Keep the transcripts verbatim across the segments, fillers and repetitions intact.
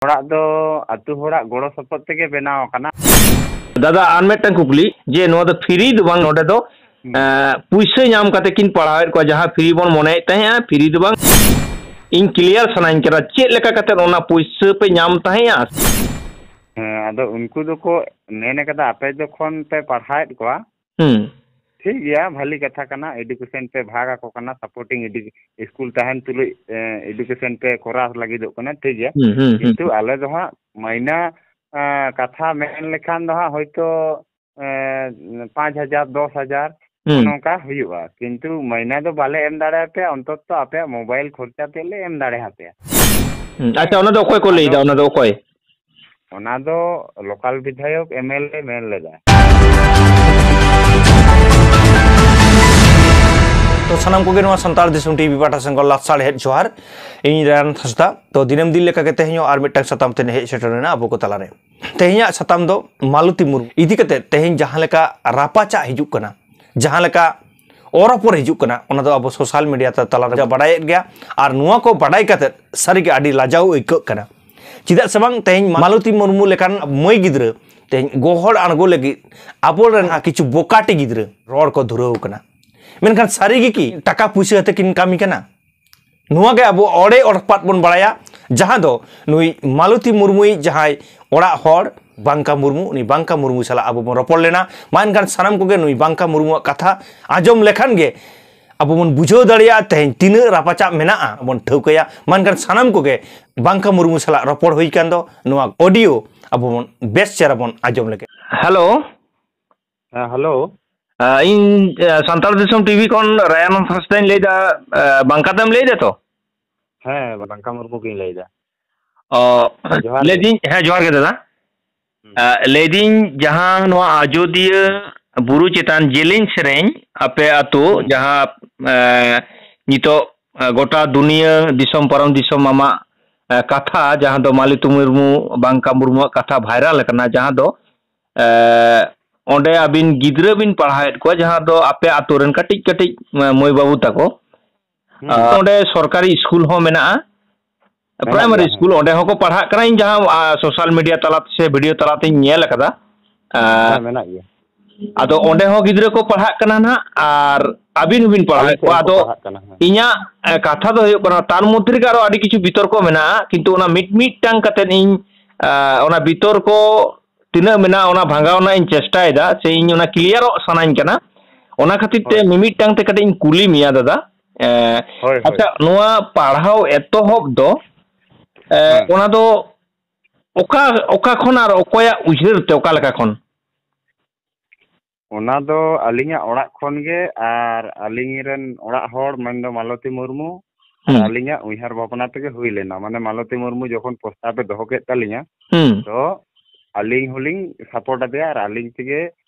ᱚᱲᱟᱜ ᱫᱚ ᱟᱹᱛᱩ ᱦᱚᱲᱟᱜ ᱜᱚᱲᱚ ᱥᱚᱯᱚᱦᱚᱫ ᱛᱮᱜᱮ ᱵᱮᱱᱟᱣ ᱟᱠᱟᱱᱟ᱾ ᱫᱟᱫᱟ, ᱟᱨ ᱢᱤᱫᱴᱟᱝ ᱠᱩᱠᱞᱤ, ᱡᱮ ᱱᱚᱣᱟ ᱫᱚ ᱯᱷᱤᱨᱤ ᱫᱚ ᱵᱟᱝ, ᱱᱚᱰᱮ ᱫᱚ ᱦᱩᱸ᱾ ᱮᱸ, ᱯᱩᱭᱥᱟᱹ ᱧᱟᱢ ᱠᱟᱛᱮ ᱠᱤᱱ ᱯᱟᱲᱦᱟᱣᱮᱫ ᱠᱚᱣᱟ, ᱡᱟᱦᱟᱸ ᱯᱷᱤᱨᱤ ᱵᱚᱱ ᱢᱚᱱᱮᱭᱮᱫ ᱛᱟᱦᱮᱸᱜᱼᱟ, ᱯᱷᱤᱨᱤ ᱫᱚ ᱵᱟᱝ᱾ ᱤᱧ ᱠᱞᱤᱭᱟᱨ ᱥᱟᱱᱟᱧ ᱠᱟᱱᱟ, ᱪᱮᱫ ᱞᱮᱠᱟ ᱠᱟᱛᱮ ᱚᱱᱟ ᱯᱩᱭᱥᱟᱹ ᱯᱮ ᱧᱟᱢ ᱛᱟᱦᱮᱸᱜᱼᱟ? ᱦᱮᱸ, ᱟᱫᱚ ᱩᱱᱠᱩ ᱫᱚᱠᱚ ᱢᱮᱱ ᱟᱠᱟᱫᱟ, ᱟᱯᱮ ᱡᱚᱠᱷᱚᱱ ᱯᱮ ᱯᱟᱲᱦᱟᱣᱮᱫ ᱠᱚᱣᱟ, ᱦᱩᱸ᱾ ᱴᱷᱤᱠ ᱜᱮᱭᱟ, ᱵᱷᱟᱞᱤ ᱠᱟᱛᱷᱟ ᱠᱟᱱᱟ, ᱮᱰᱩᱠᱮᱥᱚᱱ ᱯᱮ ᱵᱷᱟᱜᱽ ᱟᱠᱚ ᱠᱟᱱᱟ, ᱥᱟᱯᱳᱨᱴᱤᱝ ᱮᱰᱩ-, ᱥᱠᱩᱞ ᱛᱟᱦᱮᱱ ᱛᱩᱞᱩᱡ, ᱮ, ᱮᱰᱩᱠᱮᱥᱚᱱ ᱯᱮ ᱠᱚᱨᱟᱣ ᱞᱟᱹᱜᱤᱫᱚᱜ ᱠᱟᱱᱟ, ᱴᱷᱤᱠ ᱜᱮᱭᱟ᱾ ᱦᱩᱸ, ᱦᱩᱸ, ᱦᱩᱸ᱾ ᱠᱤᱱᱛᱩ ᱟᱞᱮ ᱫᱚ ᱦᱟᱸᱜ ᱢᱟᱹᱦᱱᱟᱹ, ᱮ, ᱠᱟᱛᱷᱟ ᱢᱮᱱ ᱞᱮᱠᱷᱟᱱ ᱫᱚ ᱦᱟᱸᱜ ᱦᱳᱭᱛᱳ, ᱮ, ᱯᱟᱸᱪ ᱦᱟᱡᱟᱨ, ᱫᱚᱥ ᱦᱟᱡᱟᱨ, ᱦᱩᱸ᱾ ᱱᱚᱝᱠᱟ ᱦᱩᱭᱩᱜᱼᱟ, ᱠᱤᱱᱛᱩ ᱢᱟᱹᱦᱱᱟᱹ ᱫᱚ ᱵᱟᱞᱮ ᱮᱢ ᱫᱟᱲᱮᱭᱟᱯᱮᱭᱟ, ᱚᱱᱛᱚᱛᱚ ᱟᱯᱮᱭᱟᱜ ᱢᱳᱵᱟᱭᱤᱞ ᱠᱷᱚᱨᱪᱟ ᱛᱮᱫ ᱞᱮ ᱮᱢ ᱫᱟᱲᱮᱭᱟᱯᱮᱭᱟ᱾ ᱦᱩᱸ, ᱟᱪᱪᱷᱟ, ᱚᱱᱟ ᱫᱚ ᱚᱠᱚᱭ ᱠᱚ ᱞᱟᱹᱭᱫᱟ? ᱟᱫᱚ ᱚᱱᱟ ᱫᱚ ᱚᱠᱚᱭ? ᱚᱱᱟ ᱫᱚ ᱞᱳᱠᱟᱞ ᱵᱤᱫᱷᱟᱭᱚᱠ, ᱮᱢ ᱮᱞ ᱮ ᱢᱮᱱ ᱞᱮᱫᱟ᱾ ᱛᱚ, ᱥᱟᱱᱟᱢ ᱠᱚᱜᱮ ᱱᱚᱣᱟ ᱥᱟᱱᱛᱟᱲ ᱫᱤᱥᱚᱢ ᱴᱤᱵᱷᱤ ᱯᱟᱦᱴᱟ ᱥᱮᱱ ᱠᱷᱚᱱ ᱞᱟᱥᱟᱲᱦᱮᱫ ᱡᱚᱦᱟᱨ᱾ ᱤᱧ ᱨᱟᱭᱟᱱ ᱦᱟᱸᱥᱫᱟ᱾ ᱛᱚ, ᱫᱤᱱᱟᱹᱢ ᱫᱤᱱ ᱞᱮᱠᱟ ᱜᱮ ᱛᱮᱦᱮᱧ ᱦᱚᱸ ᱟᱨ ᱢᱤᱫᱴᱟᱝ ᱥᱟᱛᱟᱢ ᱛᱮ ᱦᱮᱡ ᱥᱮᱴᱮᱨ ᱮᱱᱟ ᱟᱵᱚ ᱠᱚ ᱛᱟᱞᱟᱨᱮ᱾ ᱛᱮᱦᱮᱧᱟᱜ ᱥᱟᱛᱟᱢ ᱫᱚ ᱢᱟᱞᱚᱛᱤ ᱢᱩᱨᱢᱩ ᱤᱫᱤ ᱠᱟᱛᱮ ᱛᱮᱦᱮᱧ ᱡᱟᱦᱟᱸ ᱞᱮᱠᱟ ᱨᱟᱯᱟᱪᱟᱜ ᱦᱤᱡᱩᱜ ᱠᱟᱱᱟ, ᱡᱟᱦᱟᱸ ᱞᱮᱠᱟ ᱚᱨᱚᱯᱚᱨ ᱦᱤᱡᱩᱜ ᱠᱟᱱᱟ, ᱚᱱᱟ ᱫᱚ ᱟᱵᱚ ᱥᱳᱥᱟᱞ ᱢᱤᱰᱤᱭᱟ ᱛᱮ ᱛᱟᱞᱟ ᱨᱮ ᱵᱟᱰᱟᱭᱮᱫ ᱜᱮᱭᱟ᱾ ᱟᱨ ᱱᱚᱣᱟ ᱠᱚ ᱵᱟᱰᱟᱭ ᱠᱟᱛᱮ ᱥᱟᱹᱨᱤᱜᱮ ᱟᱹᱰᱤ ᱞᱟᱡᱟᱣ ᱟᱹᱭᱠᱟᱹᱜ ᱠᱟᱱᱟ᱾ ᱪᱮᱫᱟᱜ ᱥᱮ ᱵᱟᱝ, ᱛᱮᱦᱮᱧ ᱢᱟᱞᱚᱛᱤ ᱢᱩᱨᱢᱩ ᱞᱮᱠᱟᱱ ᱢᱟᱹᱭ ᱜᱤᱫᱽᱨᱟᱹ ᱛᱮᱦᱮᱧ ᱜᱚᱦᱚᱲ ᱟᱬᱜᱚ ᱞᱟᱹᱜᱤᱫ ᱟᱵᱚᱨᱮᱱ ᱠᱤᱪᱷᱩ ᱵᱚᱠᱟᱴᱤ ᱜᱤᱫᱽᱨᱟᱹ ᱨᱚᱲ ᱠᱚ ᱫᱷᱩᱨᱟᱹᱣ ᱠᱟᱱᱟ᱾ ᱢᱮᱱᱠᱷᱟᱱ ᱥᱟᱹᱨᱤ ᱜᱮ ᱠᱤ ᱴᱟᱠᱟ ᱯᱩᱭᱥᱟᱹ ᱟᱛᱮ ᱠᱤᱱ ᱠᱟᱹᱢᱤ ᱠᱟᱱᱟ? ᱱᱚᱣᱟ ᱜᱮ ᱟᱵᱚ ᱚᱲᱮ ᱚᱲᱯᱟᱛ ᱵᱚᱱ ᱵᱟᱲᱟᱭᱟ, ᱡᱟᱦᱟᱸ ᱫᱚ ᱱᱩᱭ ᱢᱟᱞᱚᱛᱤ ᱢᱩᱨᱢᱩᱭᱤᱡ ᱡᱟᱦᱟᱸᱭ ᱚᱲᱟᱜ ᱦᱚᱲ ᱵᱟᱝᱠᱟ ᱢᱩᱨᱢᱩ, ᱩᱱᱤ ᱵᱟᱝᱠᱟ ᱢᱩᱨᱢᱩ ᱥᱟᱞᱟᱜ ᱟᱵᱚ ᱵᱚᱱ ᱨᱚᱯᱚᱲ ᱞᱮᱱᱟ᱾ ᱢᱟ ᱮᱱᱠᱷᱟᱱ ᱥᱟᱱᱟᱢ ᱠᱚᱜᱮ ᱱᱩᱭ ᱵᱟᱝᱠᱟ ᱢᱩᱨᱢᱩᱣᱟᱜ ᱠᱟᱛᱷᱟ ᱟᱸᱡᱚᱢ ᱞᱮᱠᱷᱟᱱ ᱜᱮ ᱟᱵᱚ ᱵᱚᱱ ᱵᱩᱡᱷᱟᱹᱣ ᱫᱟᱲᱮᱭᱟᱜᱼᱟ ᱛᱮᱦᱮᱧ ᱛᱤᱱᱟᱹᱜ ᱨᱟᱯᱟᱪᱟᱜ ᱢᱮᱱᱟᱜᱼᱟ, ᱵᱚᱱ ᱴᱷᱟᱹᱣᱠᱟᱹᱭᱟ᱾ ᱢᱟ ᱮᱱᱠᱷᱟᱱ ᱥᱟᱱᱟᱢ ᱠᱚᱜᱮ ᱵᱟᱝᱠᱟ ᱢᱩᱨᱢᱩ ᱥᱟᱞᱟᱜ ᱨᱚᱯᱚᱲ ᱦᱩᱭ ᱠᱟᱱ ᱫᱚ, ᱱᱚᱣᱟ ᱚᱰᱤᱭᱳ ᱟᱵᱚ ᱵᱚᱱ ᱵᱮᱥ ᱪᱮᱦᱨᱟ ᱵᱚᱱ ᱟᱸᱡᱚᱢ ᱞᱮᱜᱮ᱾ ᱦᱮᱞᱳ᱾ ᱦᱮᱸ, ᱦᱮᱞᱳ᱾ ᱟ, ᱤᱧ, ᱟ, ᱥᱟᱱᱛᱟᱲ ᱫᱤᱥᱚᱢ ᱴᱤᱵᱷᱤ ᱠᱷᱚᱱ ᱨᱟᱭᱟᱱ ᱦᱟᱸᱥᱫᱟᱧ ᱞᱟᱹᱭᱫᱟ᱾ ᱟ, ᱵᱟᱝᱠᱟ ᱛᱮᱢ ᱞᱟᱹᱭᱫᱟ ᱛᱚ? ᱦᱮᱸ, ᱵᱟᱝᱠᱟ ᱢᱩᱨᱢᱩ ᱜᱤᱧ ᱞᱟᱹᱭᱫᱟ᱾ ᱚ, ᱡᱚᱦᱟᱨ ᱜᱮ᱾ ᱞᱟᱹᱭᱫᱟᱹᱧ, ᱦᱮᱸ, ᱡᱚᱦᱟᱨ ᱜᱮ ᱫᱟᱫᱟ᱾ ᱦᱩᱸ᱾ ᱟ, ᱞᱟᱹᱭᱫᱟᱹᱧ, ᱡᱟᱦᱟᱸ ᱱᱚᱣᱟ ᱟᱡᱚᱫᱤᱭᱟᱹ ᱵᱩᱨᱩ ᱪᱮᱛᱟᱱ ᱡᱮᱞᱮᱧ ᱥᱮᱨᱮᱧ, ᱟᱯᱮ ᱟᱛᱳ, ᱦᱩᱸ᱾ ᱡᱟᱦᱟᱸ, ᱮ, ᱱᱤᱛᱚᱜ, ᱮ, ᱜᱚᱴᱟ ᱫᱩᱱᱤᱭᱟᱹ, ᱫᱤᱥᱚᱢ ᱯᱟᱨᱚᱢ ᱫᱤᱥᱚᱢ ᱟᱢᱟᱜ, ᱮ, ᱠᱟᱛᱷᱟ, ᱡᱟᱦᱟᱸ ᱫᱚ ᱢᱟᱞᱚᱛᱤ ᱢᱩᱨᱢᱩ, ᱵᱟᱝᱠᱟ ᱢᱩᱨᱢᱩᱣᱟᱜ ᱠᱟᱛᱷᱟ ᱵᱷᱟᱭᱨᱟᱞ ᱟᱠᱟᱱᱟ, ᱡᱟᱦᱟᱸ ᱫᱚ, ᱮ, ᱚᱸᱰᱮ ᱟᱹᱵᱤᱱ ᱜᱤᱫᱽᱨᱟᱹ ᱵᱤᱱ ᱯᱟᱲᱦᱟᱣᱮᱫ ᱠᱚᱣᱟ, ᱡᱟᱦᱟᱸ ᱫᱚ ᱟᱯᱮ ᱟᱛᱳ ᱨᱮᱱ ᱠᱟᱹᱴᱤᱡ ᱠᱟᱹᱴᱤᱡ, ᱮ, ᱢᱟᱹᱭ ᱵᱟᱹᱵᱩ ᱛᱟᱠᱚ᱾ ᱦᱩᱸ᱾ ᱟ, ᱚᱸᱰᱮ ᱥᱚᱨᱠᱟᱨᱤ ᱥᱠᱩᱞ ᱦᱚᱸ ᱢᱮᱱᱟᱜᱼᱟ᱾ ᱢᱮᱱᱟᱜ ᱯᱨᱟᱭᱢᱟᱨᱤ ᱜᱮᱭᱟ, ᱦᱮᱸ᱾ ᱥᱠᱩᱞ, ᱚᱸᱰᱮ ᱦᱚᱸᱠᱚ ᱯᱟᱲᱦᱟᱜ ᱠᱟᱱᱟ᱾ ᱤᱧ ᱡᱟᱦᱟᱸ, ᱟ, ᱥᱳᱥᱟᱞ ᱢᱤᱰᱤᱭᱟ ᱛᱟᱞᱟ ᱥᱮ ᱵᱷᱤᱰᱤᱭᱳ ᱛᱟᱞᱟᱛᱤᱧ ᱧᱮᱞ ᱟᱠᱟᱫᱟ, ᱟ, ᱦᱮᱸ, ᱢᱮᱱᱟᱜ ᱜᱮᱭᱟ᱾ ᱟᱫᱚ ᱚᱸᱰᱮ ᱦᱚᱸ ᱜᱤᱫᱽᱨᱟᱹ ᱠᱚ ᱯᱟᱲᱦᱟᱜ ᱠᱟᱱᱟ ᱱᱟᱦᱟᱜ, ᱟᱨ ᱟᱹᱵᱤᱱ ᱦᱚᱸᱵᱤᱱ ᱟᱞᱮ ᱯᱟᱲᱦᱟᱣᱮᱫ ᱥᱮᱫ ᱠᱚᱣᱟ᱾ ᱦᱚᱸᱠᱚ ᱟᱫᱚ ᱯᱟᱲᱦᱟᱜ ᱠᱟᱱᱟ, ᱦᱮᱸ᱾ ᱤᱧᱟᱹᱜ, ᱮ, ᱠᱟᱛᱷᱟ ᱫᱚ ᱦᱩᱭᱩᱜ ᱠᱟᱱᱟ, ᱛᱟᱨ ᱢᱚᱫᱽᱫᱷᱮ ᱨᱮᱜᱮ ᱟᱨᱚ ᱟᱹᱰᱤ ᱠᱤᱪᱷᱩ ᱵᱤᱛᱚᱨᱠᱚ ᱢᱮᱱᱟᱜᱼᱟ, ᱠᱤᱱᱛᱩ ᱚᱱᱟ ᱢᱤᱫ ᱢᱤᱫᱴᱟᱝ ᱠᱟᱛᱮᱫ ᱤᱧ, ᱟ, ᱚᱱᱟ ᱵᱤᱛᱚᱨᱠᱚ ᱛᱤᱱᱟᱹᱜ ᱢᱮᱱᱟᱜᱼᱟ, ᱚᱱᱟ ᱵᱷᱟᱸᱜᱟᱣ ᱨᱮᱱᱟᱜ ᱤᱧ ᱪᱮᱥᱴᱟᱭᱮᱫᱟ, ᱥᱮ ᱤᱧ ᱚᱱᱟ ᱠᱞᱤᱭᱟᱨᱚᱜ ᱥᱟᱱᱟᱧ ᱠᱟᱱᱟ᱾ ᱚᱱᱟ ᱠᱷᱟᱹᱛᱤᱨ ᱛᱮ ᱦᱳᱭ᱾ ᱢᱤᱢᱤᱫᱴᱟᱝ ᱛᱮ ᱠᱟᱹᱴᱤᱡ ᱤᱧ ᱠᱩᱞᱤ ᱢᱮᱭᱟ, ᱫᱟᱫᱟ᱾ ᱮ, ᱦᱳᱭ, ᱦᱳᱭ᱾ ᱟᱪᱪᱷᱟ, ᱱᱚᱣᱟ ᱯᱟᱲᱦᱟᱣ ᱮᱛᱚᱦᱚᱵ ᱫᱚ, ᱮ, ᱦᱮᱸ᱾ ᱚᱱᱟ ᱫᱚ ᱚᱠᱟ, ᱚᱠᱟ ᱠᱷᱚᱱ ᱟᱨ ᱚᱠᱚᱭᱟᱜ ᱩᱭᱦᱟᱹᱨ ᱛᱮ, ᱚᱠᱟ ᱞᱮᱠᱟ ᱠᱷᱚᱱ? ᱚᱱᱟ ᱫᱚ ᱟᱹᱞᱤᱧᱟᱜ ᱚᱲᱟᱜ ᱠᱷᱚᱱ ᱜᱮ, ᱟᱨ ᱟᱹᱞᱤᱧ ᱨᱮᱱ ᱚᱲᱟᱜ ᱦᱚᱲ, ᱢᱮᱱᱫᱚ ᱢᱟᱞᱚᱛᱤ ᱢᱩᱨᱢᱩ, ᱟᱨ ᱦᱩᱸ᱾ ᱟᱹᱞᱤᱧᱟᱜ ᱩᱭᱦᱟᱹᱨ ᱵᱷᱟᱵᱽᱱᱟ ᱛᱮᱜᱮ ᱦᱩᱭ ᱞᱮᱱᱟ᱾ ᱢᱟᱱᱮ, ᱢᱟᱞᱚᱛᱤ ᱢᱩᱨᱢᱩ ᱡᱚᱠᱷᱚᱱ ᱯᱨᱚᱥᱛᱟᱵ ᱮ ᱫᱚᱦᱚ ᱠᱮᱫ ᱛᱟᱹᱞᱤᱧᱟ, ᱦᱩᱸ᱾ ᱛᱚ ᱟᱹᱞᱤᱧ ᱦᱚᱸᱞᱤᱧ ᱥᱟᱯᱳᱨᱴ ᱟᱫᱮᱭᱟ, ᱟᱨ ᱟᱹᱞᱤᱧ ᱛᱮᱜᱮ,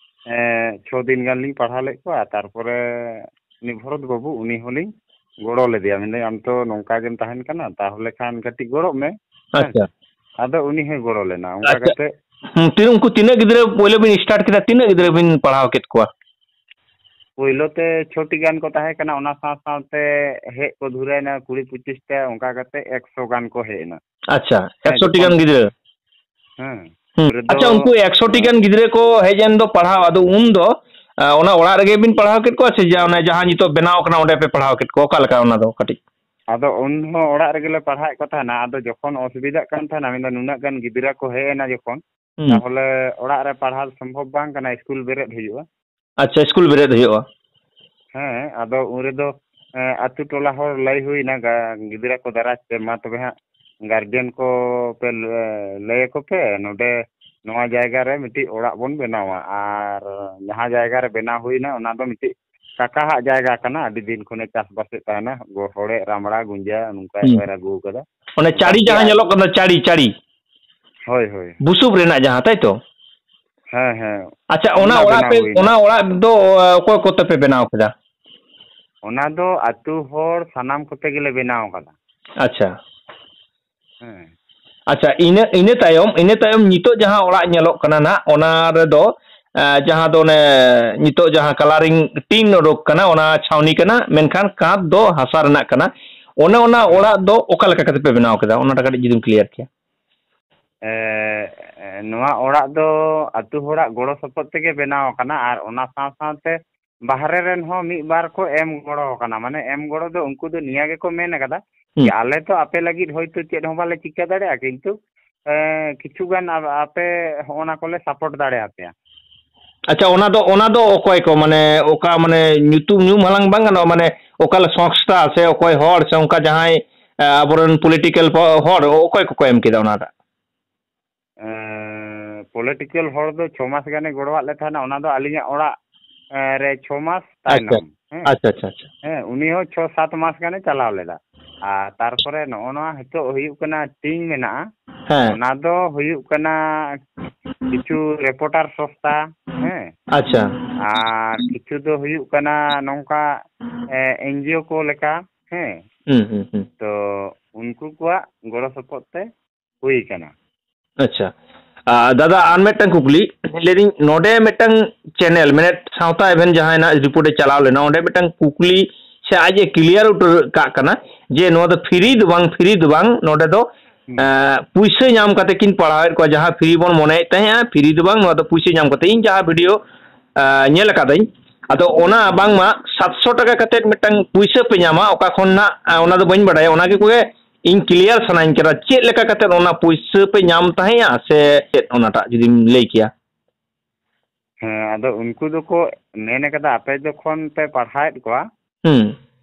ᱮᱸ, ᱪᱷᱚ ᱫᱤᱱ ᱜᱟᱱ ᱞᱤᱧ ᱯᱟᱲᱦᱟᱣ ᱞᱮᱫ ᱠᱚᱣᱟ᱾ ᱛᱟᱨᱯᱚᱨᱮ ᱩᱱᱤ ᱵᱷᱚᱨᱚᱛ ᱵᱟᱹᱵᱩ, ᱩᱱᱤ ᱦᱚᱸᱞᱤᱧ ᱜᱚᱲᱚ ᱞᱮᱫᱮᱭᱟ᱾ ᱢᱮᱱᱫᱟᱹᱧ, "ᱟᱢ ᱛᱚ ᱱᱚᱝᱠᱟ ᱜᱮᱢ ᱛᱟᱦᱮᱱ ᱠᱟᱱᱟ, ᱛᱟᱦᱚᱞᱮ ᱠᱷᱟᱱ ᱠᱟᱹᱴᱤᱡ ᱜᱚᱲᱚᱜ ᱢᱮ᱾" ᱦᱮᱸ᱾ ᱟᱪᱪᱷᱟ᱾ ᱟᱫᱚ ᱩᱱᱤ ᱦᱚᱸᱭ ᱜᱚᱲᱚ ᱞᱮᱱᱟ᱾ ᱚᱱᱠᱟ ᱟᱪᱪᱷᱟ᱾ ᱠᱟᱛᱮ ᱦᱩᱸ, ᱛᱤᱱ-, ᱩᱱᱠᱩ ᱛᱤᱱᱟᱹᱜ ᱜᱤᱫᱽᱨᱟᱹ ᱯᱳᱭᱞᱳ ᱵᱤᱱ ᱥᱴᱟᱨᱴ ᱠᱮᱫᱟ? ᱛᱤᱱᱟᱹᱜ ᱜᱤᱫᱽᱨᱟᱹ ᱵᱤᱱ ᱯᱟᱲᱦᱟᱣ ᱠᱮᱫ ᱠᱚᱣᱟ? ᱯᱳᱭᱞᱳ ᱛᱮ ᱪᱷᱚᱴᱤ ᱜᱟᱱ ᱠᱚ ᱛᱟᱦᱮᱸ ᱠᱟᱱᱟ, ᱚᱱᱟ ᱥᱟᱶ ᱥᱟᱶᱛᱮ ᱦᱮᱡ ᱠᱚ ᱫᱷᱩᱨᱟᱹᱭᱮᱱᱟ ᱠᱩᱲᱤ ᱯᱚᱸᱪᱤᱥ ᱴᱟ, ᱚᱱᱠᱟ ᱠᱟᱛᱮ ᱮᱠᱥᱚ ᱜᱟᱱ ᱠᱚ ᱦᱮᱡ ᱮᱱᱟ᱾ ᱟᱪᱪᱷᱟ, ᱦᱮᱸ, ᱮᱠᱥᱚ ᱴᱤ ᱡᱚᱠᱷᱚᱱ ᱜᱟᱱ ᱜᱤᱫᱽᱨᱟᱹ? ᱦᱮᱸ᱾ ᱦᱩᱸ᱾ ᱯᱩᱨᱟᱹ ᱫᱚ, ᱟᱪᱪᱷᱟ, ᱩᱱᱠᱩ ᱮᱠᱥᱚ ᱴᱤ ᱜᱟᱱ ᱜᱤᱫᱽᱨᱟᱹ ᱠᱚ ᱦᱮᱡ ᱮᱱ ᱫᱚ ᱯᱟᱲᱦᱟᱣ, ᱟᱫᱚ ᱩᱱ ᱫᱚ, ᱟ, ᱚᱱᱟ ᱚᱲᱟᱜ ᱨᱮᱜᱮ ᱵᱤᱱ ᱯᱟᱲᱦᱟᱣ ᱠᱮᱫ ᱠᱚᱣᱟ ᱥᱮ ᱡᱟ-, ᱚᱱᱮ ᱡᱟᱦᱟᱸ ᱱᱤᱛᱚᱜ ᱵᱮᱱᱟᱣ ᱠᱟᱱᱟ ᱚᱸᱰᱮ ᱯᱮ ᱯᱟᱲᱦᱟᱣ ᱠᱮᱫ ᱠᱚᱣᱟ? ᱚᱠᱟ ᱞᱮᱠᱟ ᱚᱱᱟ ᱫᱚ ᱠᱟᱹᱴᱤᱡ? ᱟᱫᱚ ᱩᱱ ᱦᱚᱸ ᱚᱲᱟᱜ ᱨᱮᱜᱮ ᱞᱮ ᱯᱟᱲᱦᱟᱣᱮᱫ ᱠᱚ ᱛᱟᱦᱮᱱᱟ᱾ ᱟᱫᱚ ᱡᱚᱠᱷᱚᱱ ᱚᱥᱩᱵᱤᱫᱷᱟᱜ ᱠᱟᱱ ᱛᱟᱦᱮᱱᱟ, ᱢᱮᱱᱫᱟ ᱱᱩᱱᱟᱹᱜ ᱜᱟᱱ ᱜᱤᱫᱽᱨᱟᱹ ᱠᱚ ᱦᱮᱡ ᱮᱱᱟ ᱡᱚᱠᱷᱚᱱ, ᱦᱩᱸ᱾ ᱛᱟᱦᱚᱞᱮ ᱚᱲᱟᱜ ᱨᱮ ᱯᱟᱲᱦᱟᱣ ᱥᱚᱢᱵᱷᱚᱵ ᱵᱟᱝ ᱠᱟᱱᱟ, ᱥᱠᱩᱞ ᱵᱮᱨᱮᱫ ᱦᱩᱭᱩᱜᱼᱟ᱾ ᱟᱪᱪᱷᱟ, ᱥᱠᱩᱞ ᱵᱮᱨᱮᱫ ᱦᱩᱭᱩᱜᱼᱟ᱾ ᱦᱮᱸ, ᱟᱫᱚ ᱩᱱ ᱨᱮᱫᱚ, ᱮᱸ, ᱟᱛᱳ ᱴᱚᱞᱟ ᱦᱚᱲ ᱞᱟᱹᱭ ᱦᱩᱭᱱᱟ, ᱜᱟ-, ᱜᱤᱫᱽᱨᱟᱹ ᱠᱚ ᱫᱟᱨᱟᱭ ᱛᱮ, "ᱢᱟ ᱛᱚᱵᱮ ᱦᱟᱸᱜ ᱜᱟᱨᱡᱮᱱ ᱠᱚ ᱯᱮ ᱞᱟᱹ-, ᱞᱟᱹᱭ ᱟᱠᱚ ᱯᱮ, ᱱᱚᱰᱮ ᱱᱚᱣᱟ ᱡᱟᱭᱜᱟ ᱨᱮ ᱢᱤᱫᱴᱤᱡ ᱚᱲᱟᱜ ᱵᱚᱱ ᱵᱮᱱᱟᱣᱟ, ᱟᱨ ᱡᱟᱦᱟᱸ ᱡᱟᱭᱜᱟ ᱨᱮ ᱵᱮᱱᱟᱣ ᱦᱩᱭᱱᱟ, ᱚᱱᱟ ᱫᱚ ᱢᱤᱫᱴᱤᱡ ᱠᱟᱠᱟᱦᱟᱜ ᱡᱟᱭᱜᱟ ᱠᱟᱱᱟ, ᱟᱹᱰᱤ ᱫᱤᱱ ᱠᱷᱚᱱᱮ ᱪᱟᱥᱵᱟᱥᱮᱫ ᱛᱟᱦᱮᱱᱟ, ᱜᱚ-, ᱦᱚᱲᱮᱡ, ᱨᱟᱢᱲᱟ, ᱜᱩᱸᱡᱟ, ᱱᱚᱝᱠᱟᱭ ᱦᱩᱸ᱾ ᱮᱨ ᱟᱹᱜᱩ ᱟᱠᱟᱫᱟ᱾ ᱚᱱᱮ ᱪᱟᱹᱲᱤ ᱵᱟᱠᱤ ᱡᱟᱦᱟᱸ ᱟᱨ ᱧᱮᱞᱚᱜ ᱠᱟᱱᱟ, ᱪᱟᱹᱲᱤ, ᱪᱟᱹᱲᱤ᱾ ᱦᱳᱭ, ᱦᱳᱭ᱾ ᱵᱩᱥᱩᱵ ᱨᱮᱱᱟᱜ ᱡᱟᱦᱟᱸ, ᱛᱟᱭ ᱛᱚ? ᱦᱮᱸ, ᱦᱮᱸ᱾ ᱟᱪᱪᱷᱟ, ᱚᱱᱟ ᱚᱱᱟ ᱚᱲᱟᱜ ᱵᱮᱱᱟᱣ ᱯᱮ, ᱦᱩᱭᱱᱟ᱾ ᱚᱱᱟ ᱚᱲᱟᱜ ᱫᱚ, ᱟ, ᱚᱠᱚᱭ ᱠᱚᱛᱮ ᱯᱮ ᱵᱮᱱᱟᱣ ᱠᱮᱫᱟ? ᱚᱱᱟ ᱫᱚ ᱟᱹᱛᱩ ᱦᱚᱲ ᱥᱟᱱᱟᱢ ᱠᱚᱛᱮ ᱜᱮᱞᱮ ᱵᱮᱱᱟᱣ ᱠᱟᱫᱟ᱾ ᱟᱪᱪᱷᱟ᱾ ᱦᱮᱸ᱾ ᱟᱪᱪᱷᱟ, ᱤᱱᱟᱹ, ᱤᱱᱟᱹ ᱛᱟᱭᱚᱢ, ᱤᱱᱟᱹ ᱛᱟᱭᱚᱢ ᱱᱤᱛᱚᱜ ᱡᱟᱦᱟᱸ ᱚᱲᱟᱜ ᱧᱮᱞᱚᱜ ᱠᱟᱱᱟ ᱱᱟᱦᱟᱜ, ᱚᱱᱟ ᱨᱮᱫᱚ, ᱟ, ᱡᱟᱦᱟᱸ ᱫᱚ ᱚᱱᱮ ᱱᱤᱛᱚᱜ ᱡᱟᱦᱟᱸ ᱠᱟᱞᱟᱨᱤᱝ ᱴᱤᱱ ᱚᱰᱚᱠ ᱠᱟᱱᱟ, ᱚᱱᱟ ᱪᱷᱟᱣᱱᱤ ᱠᱟᱱᱟ, ᱢᱮᱱᱠᱷᱟᱱ ᱠᱟᱸᱛ ᱫᱚ ᱦᱟᱥᱟ ᱨᱮᱱᱟᱜ ᱠᱟᱱᱟ᱾ ᱚᱱᱮ ᱚᱱᱟ ᱚᱲᱟᱜ ᱫᱚ ᱚᱠᱟ ᱞᱮᱠᱟ ᱠᱟᱛᱮ ᱯᱮ ᱵᱮᱱᱟᱣ ᱠᱮᱫᱟ? ᱚᱱᱟᱴᱟᱜ ᱠᱟᱹᱴᱤᱡ ᱡᱩᱫᱤᱢ clear ᱠᱮᱭᱟ᱾ ᱮ, ᱱᱚᱣᱟ ᱚᱲᱟᱜ ᱫᱚ ᱟᱹᱛᱩ ᱦᱚᱲᱟᱜ ᱜᱚᱲᱚ ᱥᱚᱯᱚᱦᱚᱫ ᱛᱮᱜᱮ ᱵᱮᱱᱟᱣ ᱟᱠᱟᱱᱟ, ᱟᱨ ᱚᱱᱟ ᱥᱟᱶ ᱥᱟᱶᱛᱮ ᱵᱟᱦᱨᱮ ᱨᱮᱱ ᱦᱚᱸ ᱢᱤᱫ ᱵᱟᱨ ᱠᱚ ᱮᱢ ᱜᱚᱲᱚ ᱟᱠᱟᱱᱟ᱾ ᱢᱟᱱᱮ, ᱮᱢ ᱜᱚᱲᱚ ᱫᱚ ᱩᱱᱠᱩ ᱫᱚ ᱱᱤᱭᱟᱹ ᱜᱮᱠᱚ ᱢᱮᱱ ᱟᱠᱟᱫᱟ ᱦᱩᱸ᱾ ᱡᱮ ᱟᱞᱮ ᱛᱚ ᱟᱯᱮ ᱞᱟᱹᱜᱤᱫ ᱦᱚᱭᱛᱳ ᱪᱮᱫ ᱦᱚᱸ ᱵᱟᱞᱮ ᱪᱤᱠᱟᱹ ᱫᱟᱲᱮᱭᱟᱜᱼᱟ, ᱠᱤᱱᱛᱩ, ᱮ, ᱠᱤᱪᱷᱩ ᱜᱟᱱ ᱟ-, ᱟᱯᱮ ᱦᱚᱸᱜᱼᱚ ᱱᱟ ᱠᱚᱞᱮ support ᱫᱟᱲᱮᱭᱟᱯᱮᱭᱟ᱾ ᱟᱪᱪᱷᱟ, ᱚᱱᱟ ᱫᱚ, ᱚᱱᱟ ᱫᱚ ᱚᱠᱚᱭ ᱠᱚ, ᱢᱟᱱᱮ, ᱚᱠᱟ, ᱢᱟᱱᱮ, ᱧᱩᱛᱩᱢ ᱧᱩᱢ ᱦᱟᱞᱟᱝ ᱵᱟᱝ ᱜᱟᱱᱚᱜᱼᱟ, ᱢᱟᱱᱮ, ᱚᱠᱟ ᱞᱮ ᱥᱚᱝᱥᱛᱷᱟ ᱥᱮ ᱚᱠᱚᱭ ᱦᱚᱲ ᱥᱮ ᱚᱱᱠᱟ ᱡᱟᱦᱟᱸᱭ, ᱮ, ᱟᱵᱚᱨᱮᱱ political ᱯᱚ-, ᱦᱚᱲ ᱚᱠᱚᱭ ᱠᱚᱠᱚ ᱮᱢ ᱠᱮᱫᱟ ᱚᱱᱟᱴᱟᱜ? ᱮᱸ, political ᱦᱚᱲ ᱫᱚ ᱪᱷᱚ ᱢᱟᱥ ᱜᱟᱱᱮ ᱜᱚᱲᱚᱣᱟᱜ ᱞᱮ ᱛᱟᱦᱮᱱᱟ, ᱚᱱᱟ ᱫᱚ ᱟᱹᱞᱤᱧᱟᱜ ᱚᱲᱟᱜ, ᱮᱸ, ᱨᱮ ᱪᱷᱚ ᱢᱟᱥ ᱟᱪᱪᱷᱟ, ᱛᱟᱭᱱᱚᱢ᱾ ᱦᱮᱸ᱾ ᱟᱪᱪᱷᱟ, ᱟᱪᱪᱷᱟ, ᱟᱪᱪᱷᱟ᱾ ᱦᱮᱸ, ᱩᱱᱤ ᱦᱚᱸ ᱪᱷᱚ ᱥᱟᱛ ᱢᱟᱥ ᱜᱟᱱᱮ ᱪᱟᱞᱟᱣ ᱞᱮᱫᱟ᱾ ᱟᱨ ᱛᱟᱨᱯᱚᱨᱮ ᱱᱚᱜᱼᱚ ᱱᱚᱣᱟ ᱱᱤᱛᱚᱜ ᱦᱩᱭᱩᱜ ᱠᱟᱱᱟ, ᱴᱤᱢ ᱢᱮᱱᱟᱜᱼᱟ, ᱦᱮᱸ᱾ ᱚᱱᱟ ᱫᱚ ᱦᱩᱭᱩᱜ ᱠᱟᱱᱟ ᱠᱤᱪᱷᱩ reporter ᱥᱚᱝᱥᱛᱷᱟ, ᱦᱮᱸ᱾ ᱟᱪᱪᱷᱟ᱾ ᱟᱨ ᱠᱤᱪᱷᱩ ᱫᱚ ᱦᱩᱭᱩᱜ ᱠᱟᱱᱟ ᱱᱚᱝᱠᱟ, ᱮ, NGO ᱠᱚ ᱞᱮᱠᱟ, ᱦᱮᱸ᱾ ᱦᱩᱸ, ᱦᱩᱸ, ᱦᱩᱸ᱾ ᱛᱚ, ᱩᱱᱠᱩ ᱠᱚᱣᱟᱜ ᱜᱚᱲᱚ ᱥᱚᱯᱚᱦᱚᱫ ᱛᱮ ᱦᱩᱭ ᱠᱟᱱᱟ᱾ ᱟᱪᱪᱷᱟ᱾ ᱟ, ᱫᱟᱫᱟ, ᱟᱨ ᱢᱤᱫᱴᱟᱝ ᱠᱩᱠᱞᱤ᱾ ᱞᱟᱹᱭᱫᱟᱹᱧ, ᱱᱚᱰᱮ ᱢᱤᱫᱴᱟᱝ channel, ᱢᱟᱱᱮ, ᱥᱟᱶᱛᱟ ᱮᱵᱷᱮᱱ ᱡᱟᱦᱟᱸᱭ ᱱᱟᱜ report ᱮ ᱪᱟᱞᱟᱣ ᱞᱮᱱᱟ, ᱚᱸᱰᱮ ᱢᱤᱫᱴᱟᱝ ᱠᱩᱠᱞᱤ ᱥᱮ ᱟᱡ ᱮ clear ᱩᱛᱟᱹᱨ ᱠᱟᱜ ᱠᱟᱱᱟ ᱡᱮ ᱱᱚᱣᱟ ᱫᱚ free ᱫᱚ ᱵᱟᱝ, free ᱫᱚ ᱵᱟᱝ, ᱱᱚᱰᱮ ᱫᱚ, ᱦᱩᱸ᱾ ᱮ, ᱯᱩᱭᱥᱟᱹ ᱧᱟᱢ ᱠᱟᱛᱮ ᱠᱤᱱ ᱯᱟᱲᱦᱟᱣᱮᱫ ᱠᱚᱣᱟ, ᱡᱟᱦᱟᱸ free ᱵᱚᱱ ᱢᱚᱱᱮᱭᱮᱫ ᱛᱟᱦᱮᱸᱜᱼᱟ, free ᱫᱚ ᱵᱟᱝ, ᱱᱚᱣᱟ ᱫᱚ ᱯᱩᱭᱥᱟᱹ ᱧᱟᱢ ᱠᱟᱛᱮ᱾ ᱤᱧ ᱡᱟᱦᱟᱸ video, ᱮ, ᱧᱮᱞ ᱟᱠᱟᱫᱟᱹᱧ, ᱟᱫᱚ ᱚᱱᱟ ᱵᱟᱝᱢᱟ ᱥᱟᱛᱥᱚ ᱴᱟᱠᱟ ᱠᱟᱛᱮ ᱢᱤᱫᱴᱟᱝ ᱯᱩᱭᱥᱟᱹ ᱯᱮ ᱧᱟᱢᱟ, ᱚᱠᱟ ᱠᱷᱚᱱ ᱱᱟᱜ, ᱮ, ᱚᱱᱟ ᱫᱚ ᱵᱟᱹᱧ ᱵᱟᱰᱟᱭᱟ, ᱚᱱᱟ ᱜᱮ ᱠᱚᱜᱮ ᱤᱧ clear ᱥᱟᱱᱟᱧ ᱠᱟᱱᱟ, ᱪᱮᱫ ᱞᱮᱠᱟ ᱠᱟᱛᱮ ᱚᱱᱟ ᱯᱩᱭᱥᱟᱹ ᱯᱮ ᱧᱟᱢ ᱛᱟᱦᱮᱸᱜᱼᱟ ᱥᱮ ᱪᱮᱫ, ᱚᱱᱟᱴᱟᱜ ᱡᱩᱫᱤᱢ ᱞᱟᱹᱭ ᱠᱮᱭᱟ? ᱦᱮᱸ, ᱟᱫᱚ ᱩᱱᱠᱩ ᱫᱚᱠᱚ ᱢᱮᱱ ᱠᱟᱫᱟ, ᱟᱯᱮ ᱡᱚᱠᱷᱚᱱ ᱯᱮ ᱯᱟᱲᱦᱟᱣᱮᱫ ᱠᱚᱣᱟ, ᱦᱩᱸ᱾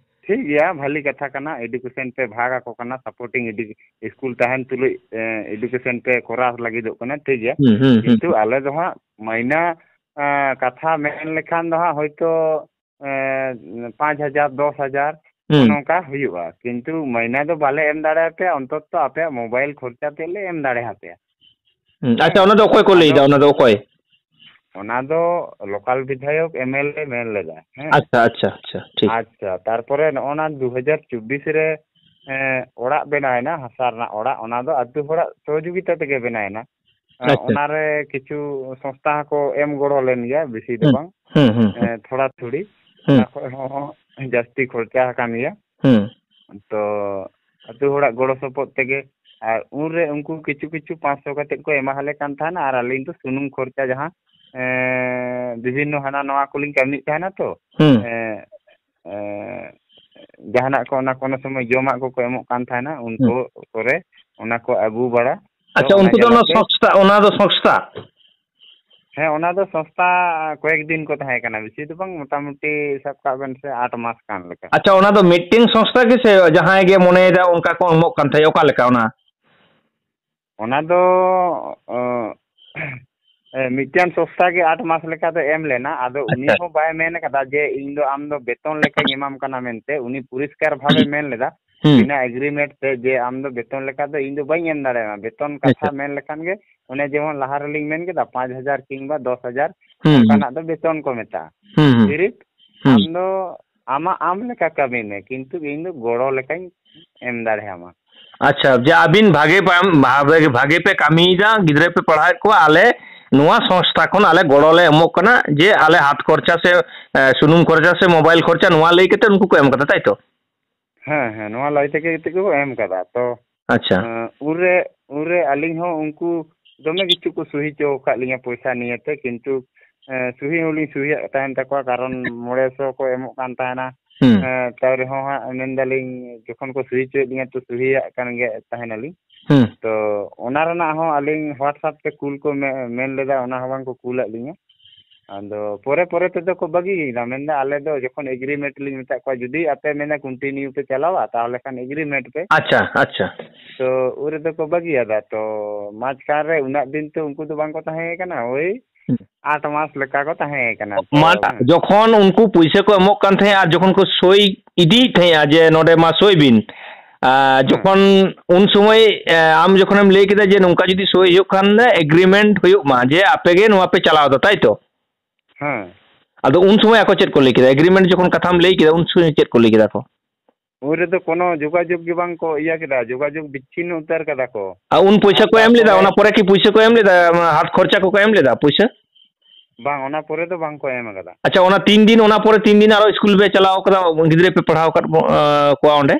ᱴᱷᱤᱠ ᱜᱮᱭᱟ, ᱵᱷᱟᱞᱤ ᱠᱟᱛᱷᱟ ᱠᱟᱱᱟ, education ᱯᱮ ᱵᱷᱟᱜᱽ ᱟᱠᱚ ᱠᱟᱱᱟ, supporting edu-, school ᱛᱟᱦᱮᱱ ᱛᱩᱞᱩᱡ, ᱮ, education ᱯᱮ ᱠᱚᱨᱟᱣ ᱞᱟᱹᱜᱤᱫᱚᱜ ᱠᱟᱱᱟ, ᱴᱷᱤᱠ ᱜᱮᱭᱟ᱾ ᱦᱩᱸ, ᱦᱩᱸ, ᱦᱩᱸ, ᱠᱤᱱᱛᱩ ᱦᱩᱸ᱾ ᱟᱞᱮ ᱫᱚ ᱦᱟᱸᱜ ᱢᱟᱹᱭᱱᱟᱹ, ᱮ, ᱠᱟᱛᱷᱟ ᱢᱮᱱ ᱞᱮᱠᱷᱟᱱ ᱫᱚ ᱦᱟᱸᱜ ᱦᱚᱭᱛᱳ ᱮᱸ, ᱯᱟᱸᱪ ᱦᱟᱡᱟᱨ, ᱫᱚᱥ ᱦᱟᱡᱟᱨ, ᱦᱩᱸ᱾ ᱱᱚᱝᱠᱟ ᱦᱩᱭᱩᱜᱼᱟ᱾ ᱠᱤᱱᱛᱩ ᱢᱟᱹᱭᱱᱟᱹ ᱫᱚ ᱵᱟᱞᱮ ᱮᱢ ᱫᱟᱲᱮᱭᱟᱯᱮᱭᱟ, ᱚᱱᱛᱚᱛᱚ ᱟᱯᱮᱭᱟᱜ mobile ᱠᱷᱚᱨᱪᱟ ᱛᱮᱫ ᱞᱮ ᱮᱢ ᱫᱟᱲᱮᱭᱟᱯᱮᱭᱟ᱾ ᱦᱩᱸ, ᱟᱪᱪᱷᱟ, ᱦᱮᱸ᱾ ᱚᱱᱟ ᱫᱚ ᱚᱠᱚᱭ ᱠᱚ ᱞᱟᱹᱭᱫᱟ? ᱟᱫᱚ ᱚᱱᱟ ᱫᱚ ᱚᱠᱚᱭ? ᱚᱱᱟ ᱫᱚ local ᱵᱤᱫᱷᱟᱭᱚᱠ MLA ᱢᱮᱱ ᱞᱮᱫᱟ᱾ ᱦᱮᱸ᱾ ᱟᱪᱪᱷᱟ, ᱟᱪᱪᱷᱟ, ᱟᱪᱪᱷᱟ, ᱴᱷᱤᱠ᱾ ᱟᱪᱪᱷᱟ, ᱛᱟᱨᱯᱚᱨᱮ ᱱᱚᱜᱼᱚ ᱱᱟ ᱫᱩ ᱦᱟᱡᱟᱨ ᱪᱚᱵᱵᱤᱥ ᱨᱮ, ᱮᱸ, ᱚᱲᱟᱜ ᱵᱮᱱᱟᱣᱮᱱᱟ, ᱦᱟᱥᱟ ᱨᱮᱱᱟᱜ ᱚᱲᱟᱜ, ᱚᱱᱟ ᱫᱚ ᱟᱹᱛᱩ ᱦᱚᱲᱟᱜ ᱥᱚᱦᱚᱡᱳᱜᱤᱛᱟ ᱛᱮᱜᱮ ᱵᱮᱱᱟᱣᱮᱱᱟ᱾ ᱟᱪᱪᱷᱟ᱾ ᱚᱱᱟᱨᱮ ᱠᱤᱪᱷᱩ ᱥᱚᱝᱥᱛᱷᱟ ᱦᱚᱸᱠᱚ ᱮᱢ ᱜᱚᱲᱚ ᱞᱮᱱ ᱜᱮᱭᱟ, ᱵᱮᱥᱤ ᱫᱚ ᱦᱩᱸ, ᱵᱟᱝ᱾ ᱦᱩᱸ, ᱦᱩᱸ, ᱦᱩᱸ᱾ ᱮᱸ, ᱛᱷᱚᱲᱟ ᱛᱷᱩᱲᱤ᱾ ᱦᱩᱸ᱾ ᱚᱱᱟ ᱠᱷᱚᱡ ᱦᱚᱸ ᱡᱟᱹᱥᱛᱤ ᱠᱷᱚᱨᱪᱟ ᱟᱠᱟᱱ ᱜᱮᱭᱟ᱾ ᱦᱩᱸ᱾ ᱛᱚ ᱟᱹᱛᱩ ᱦᱚᱲᱟᱜ ᱜᱚᱲᱚ ᱥᱚᱯᱚᱦᱚᱫ ᱛᱮᱜᱮ᱾ ᱟᱨ ᱩᱱᱨᱮ ᱩᱱᱠᱩ ᱠᱤᱪᱷᱩ ᱠᱤᱪᱷᱩ ᱯᱟᱸᱪᱥᱚ ᱠᱟᱛᱮ ᱠᱚ ᱮᱢᱟᱞᱮ ᱠᱟᱱ ᱛᱟᱦᱮᱱᱟ, ᱟᱨ ᱟᱹᱞᱤᱧ ᱫᱚ ᱥᱩᱱᱩᱢ ᱠᱷᱚᱨᱪᱟ ᱡᱟᱦᱟᱸ, ᱮᱸ, ᱵᱤᱵᱷᱤᱱᱱᱚ ᱦᱟᱱᱟ ᱱᱚᱣᱟ ᱠᱚᱞᱤᱧ ᱠᱟᱹᱢᱤᱭᱮᱫ ᱛᱟᱦᱮᱱᱟ ᱛᱚ, ᱦᱩᱸ᱾ ᱮᱸ, ᱮᱸ, ᱡᱟᱦᱟᱱᱟᱜ ᱠᱚ ᱚᱱᱟ ᱠᱚᱱᱚ ᱥᱚᱢᱚᱭ ᱡᱚᱢᱟᱜ ᱠᱚᱠᱚ ᱮᱢᱚᱜ ᱠᱟᱱ ᱛᱟᱦᱮᱱᱟ, ᱩᱱᱠᱩ ᱦᱩᱸ᱾ ᱠᱚᱨᱮ ᱚᱱᱟ ᱠᱚ ᱟᱹᱜᱩ ᱵᱟᱲᱟ᱾ ᱟᱪᱪᱷᱟ, ᱚᱱᱟ ᱩᱱᱠᱩ ᱫᱚ ᱚᱱᱟ ᱡᱟᱞᱟᱛᱮ ᱥᱚᱝᱥᱛᱷᱟ, ᱚᱱᱟ ᱫᱚ ᱥᱚᱝᱥᱛᱷᱟ? ᱦᱮᱸ, ᱚᱱᱟ ᱫᱚ ᱥᱚᱝᱥᱛᱷᱟ ᱠᱚᱭᱮᱠ ᱫᱤᱱ ᱠᱚ ᱛᱟᱦᱮᱸ ᱠᱟᱱᱟ, ᱵᱮᱥᱤ ᱫᱚ ᱵᱟᱝ, ᱢᱚᱴᱟᱢᱩᱴᱤ ᱥᱟᱵ ᱠᱟᱜ ᱵᱮᱱ ᱥᱮ ᱟᱴ ᱢᱟᱥ ᱜᱟᱱ ᱞᱮᱠᱟ᱾ ᱟᱪᱪᱷᱟ, ᱚᱱᱟ ᱫᱚ ᱢᱤᱫᱴᱮᱱ ᱥᱚᱝᱥᱛᱷᱟ ᱜᱮ ᱥᱮ ᱡᱟᱦᱟᱸᱭ ᱜᱮ ᱢᱚᱱᱮᱭᱮᱫᱟ ᱚᱱᱠᱟ ᱠᱚ ᱮᱢᱚᱜ ᱠᱟᱱ ᱛᱟᱦᱮᱸᱫ, ᱚᱠᱟ ᱞᱮᱠᱟ ᱚᱱᱟ? ᱚᱱᱟ ᱫᱚ, ᱚ, ᱮ, ᱢᱤᱫᱴᱮᱱ ᱥᱚᱝᱥᱛᱷᱟ ᱜᱮ ᱟᱴ ᱢᱟᱥ ᱞᱮᱠᱟ ᱫᱚ ᱮᱢ ᱞᱮᱱᱟ, ᱟᱫᱚ ᱩᱱᱤ ᱟᱪᱪᱷᱟ᱾ ᱦᱚᱸ ᱵᱟᱭ ᱢᱮᱱ ᱠᱟᱫᱟ ᱡᱮ ᱤᱧ ᱫᱚ ᱟᱢ ᱫᱚ ᱵᱮᱛᱚᱱ ᱞᱮᱠᱟᱧ ᱮᱢᱟᱢ ᱠᱟᱱᱟ ᱢᱮᱱᱛᱮ, ᱩᱱᱤ ᱯᱚᱨᱤᱥᱠᱟᱨ ᱵᱷᱟᱵᱮ ᱦᱩᱸ᱾ ᱢᱮᱱ ᱞᱮᱫᱟ, ᱦᱩᱸ᱾ ᱵᱤᱱᱟᱹ ᱮᱜᱽᱨᱤᱢᱮᱱᱴ ᱛᱮ, ᱡᱮ ᱟᱢ ᱫᱚ ᱵᱮᱛᱚᱱ ᱞᱮᱠᱟ ᱫᱚ ᱤᱧ ᱫᱚ ᱵᱟᱹᱧ ᱮᱢ ᱫᱟᱲᱮᱭᱟᱢᱟ, ᱵᱮᱛᱚᱱ ᱠᱟᱛᱷᱟ ᱟᱪᱪᱷᱟ᱾ ᱢᱮᱱ ᱞᱮᱠᱷᱟᱱ ᱜᱮ, ᱚᱱᱮ ᱡᱮᱢᱚᱱ ᱞᱟᱦᱟ ᱨᱮᱞᱤᱧ ᱢᱮᱱ ᱠᱮᱫᱟ, ᱯᱟᱸᱪ ᱦᱟᱡᱟᱨ ᱠᱤᱝᱵᱟ ᱫᱚᱥ ᱦᱟᱡᱟᱨ, ᱦᱩᱸ, ᱦᱩᱸ᱾ ᱚᱱᱠᱟᱱᱟᱜ ᱫᱚ ᱵᱮᱛᱚᱱ ᱠᱚ ᱢᱮᱛᱟᱜᱼᱟ᱾ ᱦᱩᱸ, ᱦᱩᱸ᱾ ᱥᱤᱨᱤᱯ ᱦᱩᱸ᱾ ᱟᱢ ᱫᱚ ᱟᱢᱟᱜ ᱟᱢ ᱞᱮᱠᱟ ᱠᱟᱹᱢᱤ ᱢᱮ, ᱠᱤᱱᱛᱩ ᱤᱧ ᱫᱚ ᱜᱚᱲᱚ ᱞᱮᱠᱟᱧ ᱮᱢ ᱫᱟᱲᱮᱭᱟᱢᱟ᱾ ᱟᱪᱪᱷᱟ, ᱡᱮ ᱟᱹᱵᱤᱱ ᱵᱷᱟᱜᱮ ᱯᱮ, ᱵᱷᱟᱜᱮ, ᱵᱷᱟᱜᱮ ᱯᱮ ᱠᱟᱹᱢᱤᱭᱮᱫᱟ, ᱜᱤᱫᱽᱨᱟᱹ ᱯᱮ ᱯᱟᱲᱦᱟᱣᱮᱫ ᱠᱚᱣᱟ, ᱟᱞᱮ ᱱᱚᱣᱟ ᱥᱚᱝᱥᱛᱷᱟ ᱠᱷᱚᱱ ᱟᱞᱮ ᱜᱚᱲᱚ ᱞᱮ ᱮᱢᱚᱜ ᱠᱟᱱᱟ, ᱡᱮ ᱟᱞᱮ ᱦᱟᱛ ᱠᱷᱚᱨᱪᱟ ᱥᱮ, ᱮ, ᱥᱩᱱᱩᱢ ᱠᱷᱚᱨᱪᱟ ᱥᱮ ᱢᱳᱵᱟᱭᱤᱞ ᱠᱷᱚᱨᱪᱟ, ᱱᱚᱣᱟ ᱞᱟᱹᱭ ᱠᱟᱛᱮ ᱩᱱᱠᱩ ᱠᱚ ᱮᱢ ᱠᱟᱫᱟ, ᱛᱟᱭ ᱛᱚ? ᱦᱮᱸ, ᱦᱮᱸ, ᱱᱚᱣᱟ ᱞᱟᱹᱭ ᱛᱮᱜᱮ ᱠᱟᱛᱮ ᱠᱚ ᱮᱢ ᱠᱟᱫᱟ᱾ ᱛᱚ, ᱟᱪᱪᱷᱟ᱾ ᱮᱸ, ᱩᱱᱨᱮ, ᱩᱱᱨᱮ ᱟᱹᱞᱤᱧ ᱦᱚᱸ ᱩᱱᱠᱩ ᱫᱚᱢᱮ ᱠᱤᱪᱷᱩ ᱠᱚ ᱥᱩᱦᱤ ᱦᱚᱪᱚ ᱟᱠᱟᱫ ᱞᱤᱧᱟ ᱯᱚᱭᱥᱟ ᱱᱤᱭᱮᱛᱮ, ᱠᱤᱱᱛᱩ, ᱮᱸ, ᱥᱩᱦᱤ ᱦᱚᱸᱞᱤᱧ ᱥᱩᱦᱤᱭᱟᱜ ᱛᱟᱦᱮᱱ ᱛᱟᱠᱚᱣᱟ, ᱠᱟᱨᱚᱱ ᱢᱚᱬᱮ ᱥᱚ ᱠᱚ ᱮᱢᱚᱜ ᱠᱟᱱ ᱛᱟᱦᱮᱱᱟ᱾ ᱦᱩᱸ᱾ ᱮᱸ, ᱛᱟᱹᱣ ᱨᱮᱦᱚᱸ ᱦᱟᱸᱜ ᱢᱮᱱᱫᱟᱞᱤᱧ, ᱡᱚᱠᱷᱚᱱ ᱠᱚ ᱥᱩᱦᱤ ᱦᱚᱪᱚᱭᱮᱫ ᱞᱤᱧᱟ, ᱛᱚ ᱥᱩᱦᱤᱭᱟᱜ ᱠᱟᱱ ᱜᱮ ᱛᱟᱦᱮᱱᱟᱞᱤᱧ᱾ ᱦᱩᱸ᱾ ᱛᱚ ᱚᱱᱟ ᱨᱮᱱᱟᱜ ᱦᱚᱸ ᱟᱹᱞᱤᱧ WhatsApp ᱛᱮ ᱠᱩᱞ ᱠᱚ ᱢᱮ-, ᱢᱮᱱ ᱞᱮᱫᱟ, ᱚᱱᱟ ᱦᱚᱸ ᱵᱟᱝ ᱠᱚ ᱠᱩᱞᱟᱫ ᱞᱤᱧᱟ᱾ ᱟᱫᱚ ᱯᱚᱨᱮ ᱯᱚᱨᱮ ᱛᱮᱫᱚ ᱠᱚ ᱵᱟᱹᱜᱤ ᱠᱮᱫᱟ, ᱢᱮᱱᱫᱟ, "ᱟᱞᱮ ᱫᱚ ᱡᱚᱠᱷᱚᱱ ᱮᱜᱽᱨᱤᱢᱮᱱᱴ ᱞᱤᱧ ᱢᱮᱛᱟᱜ ᱠᱚᱣᱟ, ᱡᱩᱫᱤ ᱟᱯᱮ ᱢᱮᱱᱟ ᱠᱚᱱᱴᱤᱱᱤᱭᱩ ᱯᱮ ᱪᱟᱞᱟᱣᱟ, ᱛᱟᱦᱚᱞᱮ ᱠᱷᱟᱱ ᱮᱜᱽᱨᱤᱢᱮᱱᱴ ᱯᱮ᱾" ᱟᱪᱪᱷᱟ, ᱟᱪᱪᱷᱟ᱾ ᱛᱚ ᱩᱱ ᱨᱮᱫᱚ ᱠᱚ ᱵᱟᱹᱜᱤᱭᱟᱫᱟ᱾ ᱛᱚ ᱢᱟᱡᱷᱠᱷᱟᱱ ᱨᱮ ᱩᱱᱟᱹᱜ ᱫᱤᱱ ᱛᱚ ᱩᱱᱠᱩ ᱫᱚ ᱵᱟᱝ ᱠᱚ ᱛᱟᱦᱮᱸ ᱠᱟᱱᱟ, ᱳᱭ ᱦᱩᱸ᱾ ᱟᱴ ᱢᱟᱥ ᱞᱮᱠᱟ ᱠᱚ ᱛᱟᱦᱮᱸ ᱠᱟᱱᱟ᱾ ᱛᱚ ᱢᱟᱱ-, ᱡᱚᱠᱷᱚᱱ ᱩᱱᱠᱩ ᱯᱩᱭᱥᱟᱹ ᱠᱚ ᱮᱢᱚᱜ ᱠᱟᱱ ᱛᱟᱦᱮᱸᱫ ᱟᱨ ᱡᱚᱠᱷᱚᱱ ᱠᱚ ᱥᱳᱭ ᱤᱫᱤᱭᱮᱫ ᱛᱟᱦᱮᱸᱫᱼᱟ ᱡᱮ ᱱᱚᱰᱮ ᱢᱟ ᱥᱳᱭ ᱵᱤᱱ, ᱟᱨ ᱦᱮᱸ᱾ ᱡᱚᱠᱷᱚᱱ ᱩᱱ ᱥᱚᱢᱚᱭ, ᱮ, ᱟᱢ ᱡᱚᱠᱷᱚᱱᱮᱢ ᱞᱟᱹᱭ ᱠᱮᱫᱟ ᱡᱮ ᱱᱚᱝᱠᱟ ᱡᱩᱫᱤ ᱥᱳᱭ ᱦᱩᱭᱩᱜ ᱠᱷᱟᱱ ᱮᱜᱽᱨᱤᱢᱮᱱᱴ ᱦᱩᱭᱩᱜ ᱢᱟ ᱡᱮ ᱟᱯᱮ ᱜᱮ ᱱᱚᱣᱟ ᱯᱮ ᱪᱟᱞᱟᱣ ᱮᱫᱟ, ᱛᱟᱭ ᱛᱚ? ᱦᱮᱸ᱾ ᱟᱫᱚ ᱩᱱ ᱥᱚᱢᱚᱭ ᱟᱠᱚ ᱪᱮᱫ ᱠᱚ ᱞᱟᱹᱭ ᱠᱮᱫᱟ? ᱮᱜᱽᱨᱤᱢᱮᱱᱴ ᱡᱚᱠᱷᱚᱱ ᱠᱟᱛᱷᱟᱢ ᱞᱟᱹᱭ ᱠᱮᱫᱟ, ᱩᱱ ᱥᱚᱢᱚᱭ ᱪᱮᱫ ᱠᱚ ᱞᱟᱹᱭ ᱠᱮᱫᱟ ᱠᱚ? ᱩᱱ ᱨᱮᱫᱚ ᱠᱳᱱᱳ ᱡᱳᱜᱟᱡᱳᱜᱽ ᱜᱮ ᱵᱟᱝ ᱠᱚ ᱤᱭᱟᱹ ᱠᱮᱫᱟ, ᱡᱳᱜᱟᱡᱳᱜᱽ ᱵᱤᱪᱪᱷᱤᱱᱱᱚ ᱩᱛᱟᱹᱨ ᱠᱟᱫᱟ ᱠᱚ᱾ ᱟᱨ ᱩᱱ ᱯᱚᱭᱥᱟ ᱟᱨ ᱠᱚ ᱮᱢ ᱞᱮᱫᱟ? ᱛᱟᱨᱯᱚᱨᱮ ᱚᱱᱟ ᱯᱚᱨᱮ ᱠᱤ ᱯᱩᱭᱥᱟᱹ ᱠᱚ ᱮᱢ ᱞᱮᱫᱟ, ᱦᱟᱛ ᱠᱷᱚᱨᱪᱟ ᱠᱚᱠᱚ ᱮᱢ ᱞᱮᱫᱟ ᱯᱩᱭᱥᱟᱹ? ᱵᱟᱝ, ᱚᱱᱟ ᱯᱚᱨᱮ ᱫᱚ ᱵᱟᱝ ᱠᱚ ᱮᱢ ᱠᱟᱫᱟ᱾ ᱟᱪᱪᱷᱟ, ᱚᱱᱟ ᱛᱤᱱ ᱫᱤᱱ, ᱚᱱᱟ ᱯᱚᱨᱮ ᱛᱤᱱ ᱫᱤᱱ ᱟᱨᱚ ᱥᱠᱩᱞ ᱯᱮ ᱪᱟᱞᱟᱣ ᱠᱟᱫᱟ, ᱜᱤᱫᱽᱨᱟᱹ ᱯᱮ ᱯᱟᱲᱦᱟᱣ ᱟᱠᱟᱫ ᱠᱚ-, ᱟᱸ, ᱠᱚᱣᱟ ᱚᱸᱰᱮ?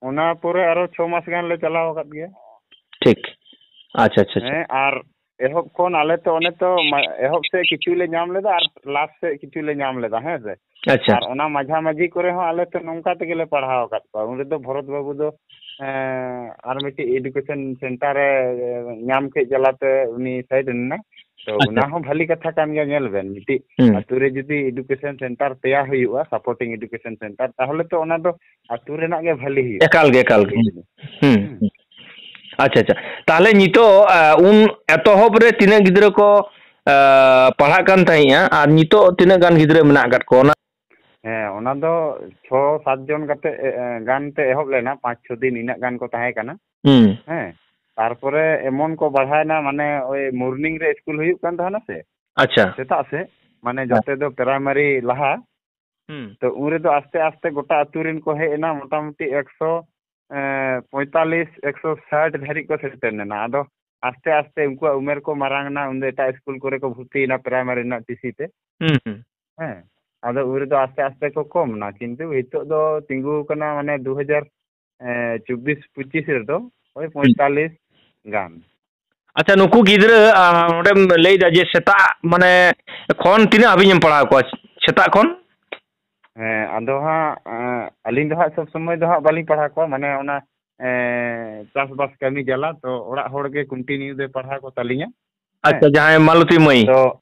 ᱚᱱᱟ ᱯᱚᱨᱮ ᱟᱨᱚ ᱪᱷᱚ ᱢᱟᱥ ᱜᱟᱱ ᱞᱮ ᱪᱟᱞᱟᱣ ᱟᱠᱟᱫ ᱜᱮᱭᱟ᱾ ᱴᱷᱤᱠ᱾ ᱟᱪᱪᱷᱟ, ᱟᱪᱪᱷᱟ, ᱟᱪᱪᱷᱟ᱾ ᱦᱮᱸ, ᱟᱨ ᱮᱦᱚᱵ ᱠᱷᱚᱱ ᱟᱞᱮ ᱛᱚ ᱚᱱᱮ ᱛᱚ ᱢᱟ-, ᱮᱦᱚᱵ ᱥᱮᱫ ᱠᱤᱪᱷᱩ ᱞᱮ ᱧᱟᱢ ᱞᱮᱫᱟ ᱟᱨ ᱞᱟᱥᱴ ᱥᱮᱫ ᱠᱤᱪᱷᱩ ᱞᱮ ᱧᱟᱢ ᱞᱮᱫᱟ, ᱦᱮᱸ ᱥᱮ᱾ ᱟᱪᱪᱷᱟ᱾ ᱟᱨ ᱚᱱᱟ ᱢᱟᱡᱷᱟ ᱢᱟᱡᱷᱤ ᱠᱚᱨᱮ ᱦᱚᱸ ᱟᱞᱮ ᱛᱚ ᱱᱚᱝᱠᱟ ᱛᱮᱜᱮ ᱞᱮ ᱯᱟᱲᱦᱟᱣ ᱟᱠᱟᱫ ᱠᱚᱣᱟ᱾ ᱩᱱ ᱨᱮᱫᱚ ᱵᱷᱚᱨᱚᱛ ᱵᱟᱹᱵᱩ ᱫᱚ, ᱮᱸ, ᱟᱨ ᱢᱤᱫᱴᱤᱡ ᱮᱰᱩᱠᱮᱥᱚᱱ ᱥᱮᱱᱴᱟᱨ ᱮ ᱧᱟᱢ ᱠᱮᱫ ᱡᱟᱞᱟᱛᱮ ᱩᱱᱤ ᱥᱟᱭᱤᱰ ᱮᱱᱟ᱾ ᱛᱚ, ᱟᱪᱪᱷᱟ᱾ ᱚᱱᱟ ᱦᱚᱸ ᱵᱷᱟᱞᱤ ᱠᱟᱛᱷᱟ ᱠᱟᱱ ᱜᱮᱭᱟ᱾ ᱧᱮᱞ ᱵᱮᱱ, ᱢᱤᱫᱴᱤᱡ ᱦᱩᱸ᱾ ᱟᱛᱳ ᱨᱮ ᱡᱩᱫᱤ ᱮᱰᱩᱠᱮᱥᱚᱱ ᱥᱮᱱᱴᱟᱨ ᱛᱮᱭᱟᱨ ᱦᱩᱭᱩᱜᱼᱟ, ᱥᱟᱯᱳᱨᱴᱤᱝ ᱮᱰᱩᱠᱮᱥᱚᱱ ᱥᱮᱱᱴᱟᱨ, ᱛᱟᱦᱚᱞᱮ ᱛᱚ ᱚᱱᱟ ᱫᱚ ᱟᱛᱳ ᱨᱮᱱᱟᱜ ᱜᱮ ᱵᱷᱟᱞᱤ ᱦᱩᱭᱩᱜᱼᱟ᱾ ᱮᱠᱟᱞ ᱜᱮ, ᱮᱠᱟᱞ ᱜᱮ᱾ ᱦᱩᱸ᱾ ᱦᱩᱸ᱾ ᱟᱪᱪᱷᱟ, ᱟᱪᱪᱷᱟ᱾ ᱛᱟᱦᱚᱞᱮ ᱱᱤᱛᱚᱜ, ᱟ, ᱩᱱ ᱮᱛᱚᱦᱚᱵ ᱨᱮ ᱛᱤᱱᱟᱹᱜ ᱜᱤᱫᱽᱨᱟᱹ ᱠᱚ, ᱟ, ᱯᱟᱲᱦᱟᱜ ᱠᱟᱱ ᱛᱟᱦᱮᱸᱫᱼᱟ ᱟᱨ ᱱᱤᱛᱚᱜ ᱛᱤᱱᱟᱹᱜ ᱜᱟᱱ ᱜᱤᱫᱽᱨᱟᱹ ᱢᱮᱱᱟᱜ ᱟᱠᱟᱫ ᱠᱚᱣᱟ? ᱚᱱᱟ ᱦᱮᱸ, ᱚᱱᱟ ᱫᱚ ᱪᱷᱚ ᱥᱟᱛ ᱡᱚᱱ ᱠᱟᱛᱮ, ᱮ, ᱮ, ᱜᱟᱱ ᱛᱮ ᱮᱦᱚᱵ ᱞᱮᱱᱟ, ᱯᱟᱸᱪ ᱪᱷᱚ ᱫᱤᱱ ᱤᱱᱟᱹᱜ ᱜᱟᱱ ᱠᱚ ᱛᱟᱦᱮᱸ ᱠᱟᱱᱟ᱾ ᱦᱩᱸ᱾ ᱦᱮᱸ, ᱛᱟᱨᱯᱚᱨᱮ ᱮᱢᱚᱱ ᱠᱚ ᱵᱟᱲᱦᱟᱭᱮᱱᱟ, ᱢᱟᱱᱮ ᱳᱭ ᱢᱚᱨᱱᱤᱝ ᱨᱮ ᱥᱠᱩᱞ ᱦᱩᱭᱩᱜ ᱠᱟᱱ ᱛᱟᱦᱮᱱᱟ ᱥᱮ, ᱟᱪᱪᱷᱟ᱾ ᱥᱮᱛᱟᱜ ᱥᱮ, ᱢᱟᱱᱮ ᱦᱮᱸ᱾ ᱡᱟᱛᱮ ᱫᱚ ᱯᱨᱟᱭᱢᱟᱨᱤ ᱞᱟᱦᱟ, ᱦᱩᱸ᱾ ᱛᱚ ᱩᱱ ᱨᱮᱫᱚ ᱟᱥᱛᱮ ᱟᱥᱛᱮ ᱜᱚᱴᱟ ᱟᱹᱛᱩ ᱨᱮᱱ ᱠᱚ ᱦᱮᱡ ᱮᱱᱟ, ᱢᱚᱴᱟᱢᱩᱴᱤ ᱮᱠᱥᱚ, ᱮᱸ, ᱯᱚᱸᱭᱛᱟᱞᱤᱥ, ᱮᱠᱥᱚ ᱥᱟᱴ ᱫᱷᱟᱹᱨᱤᱡ ᱠᱚ ᱥᱮᱴᱮᱨ ᱞᱮᱱᱟ᱾ ᱟᱫᱚ ᱟᱥᱛᱮ ᱟᱥᱛᱮ ᱩᱱᱠᱩᱣᱟᱜ ᱩᱢᱮᱨ ᱠᱚ ᱢᱟᱨᱟᱝ ᱮᱱᱟ, ᱩᱱᱫᱚ ᱮᱴᱟᱜ ᱥᱠᱩᱞ ᱠᱚᱨᱮ ᱠᱚ ᱵᱷᱚᱨᱛᱤᱭᱮᱱᱟ ᱯᱨᱟᱭᱢᱟᱨᱤ ᱨᱮᱱᱟᱜ ᱴᱤᱥᱤ ᱛᱮ᱾ ᱦᱩᱸ, ᱦᱩᱸ᱾ ᱦᱮᱸ, ᱟᱫᱚ ᱩᱱ ᱨᱮᱫᱚ ᱟᱥᱛᱮ ᱟᱥᱛᱮ ᱠᱚ ᱠᱚᱢ ᱮᱱᱟ, ᱠᱤᱱᱛᱩ ᱱᱤᱛᱚᱜ ᱫᱚ ᱛᱤᱸᱜᱩ ᱟᱠᱟᱱᱟ, ᱢᱟᱱᱮ, ᱫᱩ ᱦᱟᱡᱟᱨ, ᱮᱸ, ᱪᱚᱵᱵᱤᱥ ᱯᱚᱸᱪᱤᱥ ᱨᱮᱫᱚ ᱳᱭ ᱦᱩᱸ᱾ ᱯᱚᱸᱭᱛᱟᱞᱤᱥ ᱜᱟᱱ᱾ ᱟᱪᱪᱷᱟ, ᱱᱩᱠᱩ ᱜᱤᱫᱽᱨᱟᱹ, ᱟ, ᱱᱚᱰᱮᱢ ᱞᱟᱹᱭᱫᱟ ᱡᱮ ᱥᱮᱛᱟᱜ, ᱢᱟᱱᱮ, ᱠᱷᱚᱱ ᱛᱤᱱᱟᱹᱜ ᱦᱟᱹᱵᱤᱡ ᱮᱢ ᱯᱟᱲᱦᱟᱣ ᱠᱚᱣᱟ ᱥᱮᱛᱟᱜ ᱠᱷᱚᱱ? ᱦᱮᱸ, ᱟᱫᱚ ᱦᱟᱸᱜ, ᱮᱸ, ᱟᱹᱞᱤᱧ ᱫᱚ ᱦᱟᱸᱜ ᱥᱚᱵ ᱥᱚᱢᱚᱭ ᱫᱚ ᱦᱟᱸᱜ ᱵᱟᱹᱞᱤᱧ ᱯᱟᱲᱦᱟᱣ ᱠᱚᱣᱟ, ᱢᱟᱱᱮ, ᱚᱱᱟ, ᱮᱸ, ᱪᱟᱥᱵᱟᱥ ᱠᱟᱹᱢᱤ ᱡᱟᱞᱟ, ᱛᱚ ᱚᱲᱟᱜ ᱦᱚᱲ ᱜᱮ ᱠᱚᱱᱴᱤᱱᱤᱭᱩ ᱫᱚᱭ ᱯᱟᱲᱦᱟᱣ ᱠᱚ ᱛᱟᱹᱞᱤᱧᱟ᱾ ᱟᱪᱪᱷᱟ, ᱦᱮᱸ᱾ ᱡᱟᱦᱟᱸᱭ ᱢᱟᱞᱚᱛᱤ ᱢᱟᱹᱭ᱾ ᱛᱚ,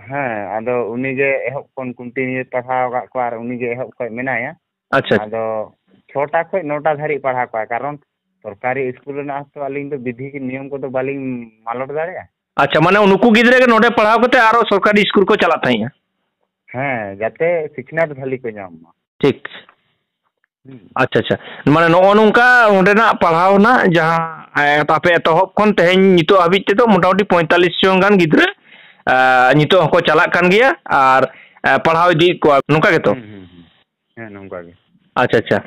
ᱦᱮᱸ, ᱟᱫᱚ ᱩᱱᱤ ᱜᱮ ᱮᱦᱚᱵ ᱠᱷᱚᱱ ᱠᱚᱱᱴᱤᱱᱤᱭᱩ ᱯᱟᱲᱦᱟᱣ ᱟᱠᱟᱫ ᱠᱚᱣᱟ ᱟᱨ ᱩᱱᱤ ᱜᱮ ᱮᱦᱚᱵ ᱠᱷᱚᱱ ᱢᱮᱱᱟᱭᱟ᱾ ᱟᱪᱪᱷᱟ, ᱟᱪᱪᱷᱟ᱾ ᱟᱫᱚ ᱪᱷᱚᱴᱟ ᱠᱷᱚᱱ ᱱᱚᱴᱟ ᱫᱷᱟᱹᱨᱤᱡ ᱯᱟᱲᱦᱟᱣ ᱠᱚᱣᱟ, ᱠᱟᱨᱚᱱ ᱥᱚᱨᱠᱟᱨᱤ ᱥᱠᱩᱞ ᱨᱮᱱᱟᱜ ᱦᱚᱸ ᱛᱚ ᱟᱹᱞᱤᱧ ᱫᱚ ᱵᱤᱫᱷᱤ ᱱᱤᱭᱚᱢ ᱠᱚᱫᱚ ᱵᱟᱹᱞᱤᱧ ᱢᱟᱞᱚᱴ ᱫᱟᱲᱮᱭᱟᱜᱼᱟ᱾ ᱟᱪᱪᱷᱟ, ᱢᱟᱱᱮ ᱱᱩᱠᱩ ᱜᱤᱫᱽᱨᱟᱹ ᱜᱮ ᱱᱚᱰᱮ ᱯᱟᱲᱦᱟᱣ ᱠᱟᱛᱮ ᱟᱨᱚ ᱥᱚᱨᱠᱟᱨᱤ ᱥᱠᱩᱞ ᱠᱚ ᱪᱟᱞᱟᱜ ᱛᱟᱦᱮᱸᱜᱼᱟ? ᱦᱮᱸ, ᱡᱟᱛᱮ ᱥᱤᱠᱷᱱᱟᱹᱛ ᱵᱷᱟᱹᱞᱤ ᱠᱚ ᱧᱟᱢ ᱢᱟ᱾ ᱴᱷᱤᱠ᱾ ᱦᱩᱸ᱾ ᱟᱪᱪᱷᱟ, ᱟᱪᱪᱷᱟ᱾ ᱢᱟᱱᱮ ᱱᱚᱜᱼᱚ ᱱᱚᱝᱠᱟ ᱚᱸᱰᱮᱱᱟᱜ ᱯᱟᱲᱦᱟᱣ ᱨᱮᱱᱟᱜ ᱡᱟᱦᱟᱸ, ᱮ, ᱟᱯᱮ ᱮᱛᱚᱦᱚᱵ ᱠᱷᱚᱱ ᱛᱮᱦᱮᱧ ᱱᱤᱛᱚᱜ ᱦᱟᱹᱵᱤᱡ ᱛᱮᱫᱚ ᱢᱚᱴᱟᱢᱩᱴᱤ ᱯᱚᱸᱭᱛᱟᱞᱞᱤᱥ ᱡᱚᱱ ᱜᱟᱱ ᱜᱤᱫᱽᱨᱟᱹ, ᱮ, ᱱᱤᱛᱚᱜ ᱦᱚᱸᱠᱚ ᱪᱟᱞᱟᱜ ᱠᱟᱱ ᱜᱮᱭᱟ ᱟᱨ, ᱮ, ᱯᱟᱲᱦᱟᱣ ᱤᱫᱤᱭᱮᱫ ᱠᱚᱣᱟ, ᱱᱚᱝᱠᱟ ᱜᱮᱛᱚ? ᱦᱩᱸ, ᱦᱩᱸ, ᱦᱩᱸ᱾ ᱦᱮᱸ, ᱱᱚᱝᱠᱟ ᱜᱮ᱾ ᱟᱪᱪᱷᱟ, ᱟᱪᱪᱷᱟ᱾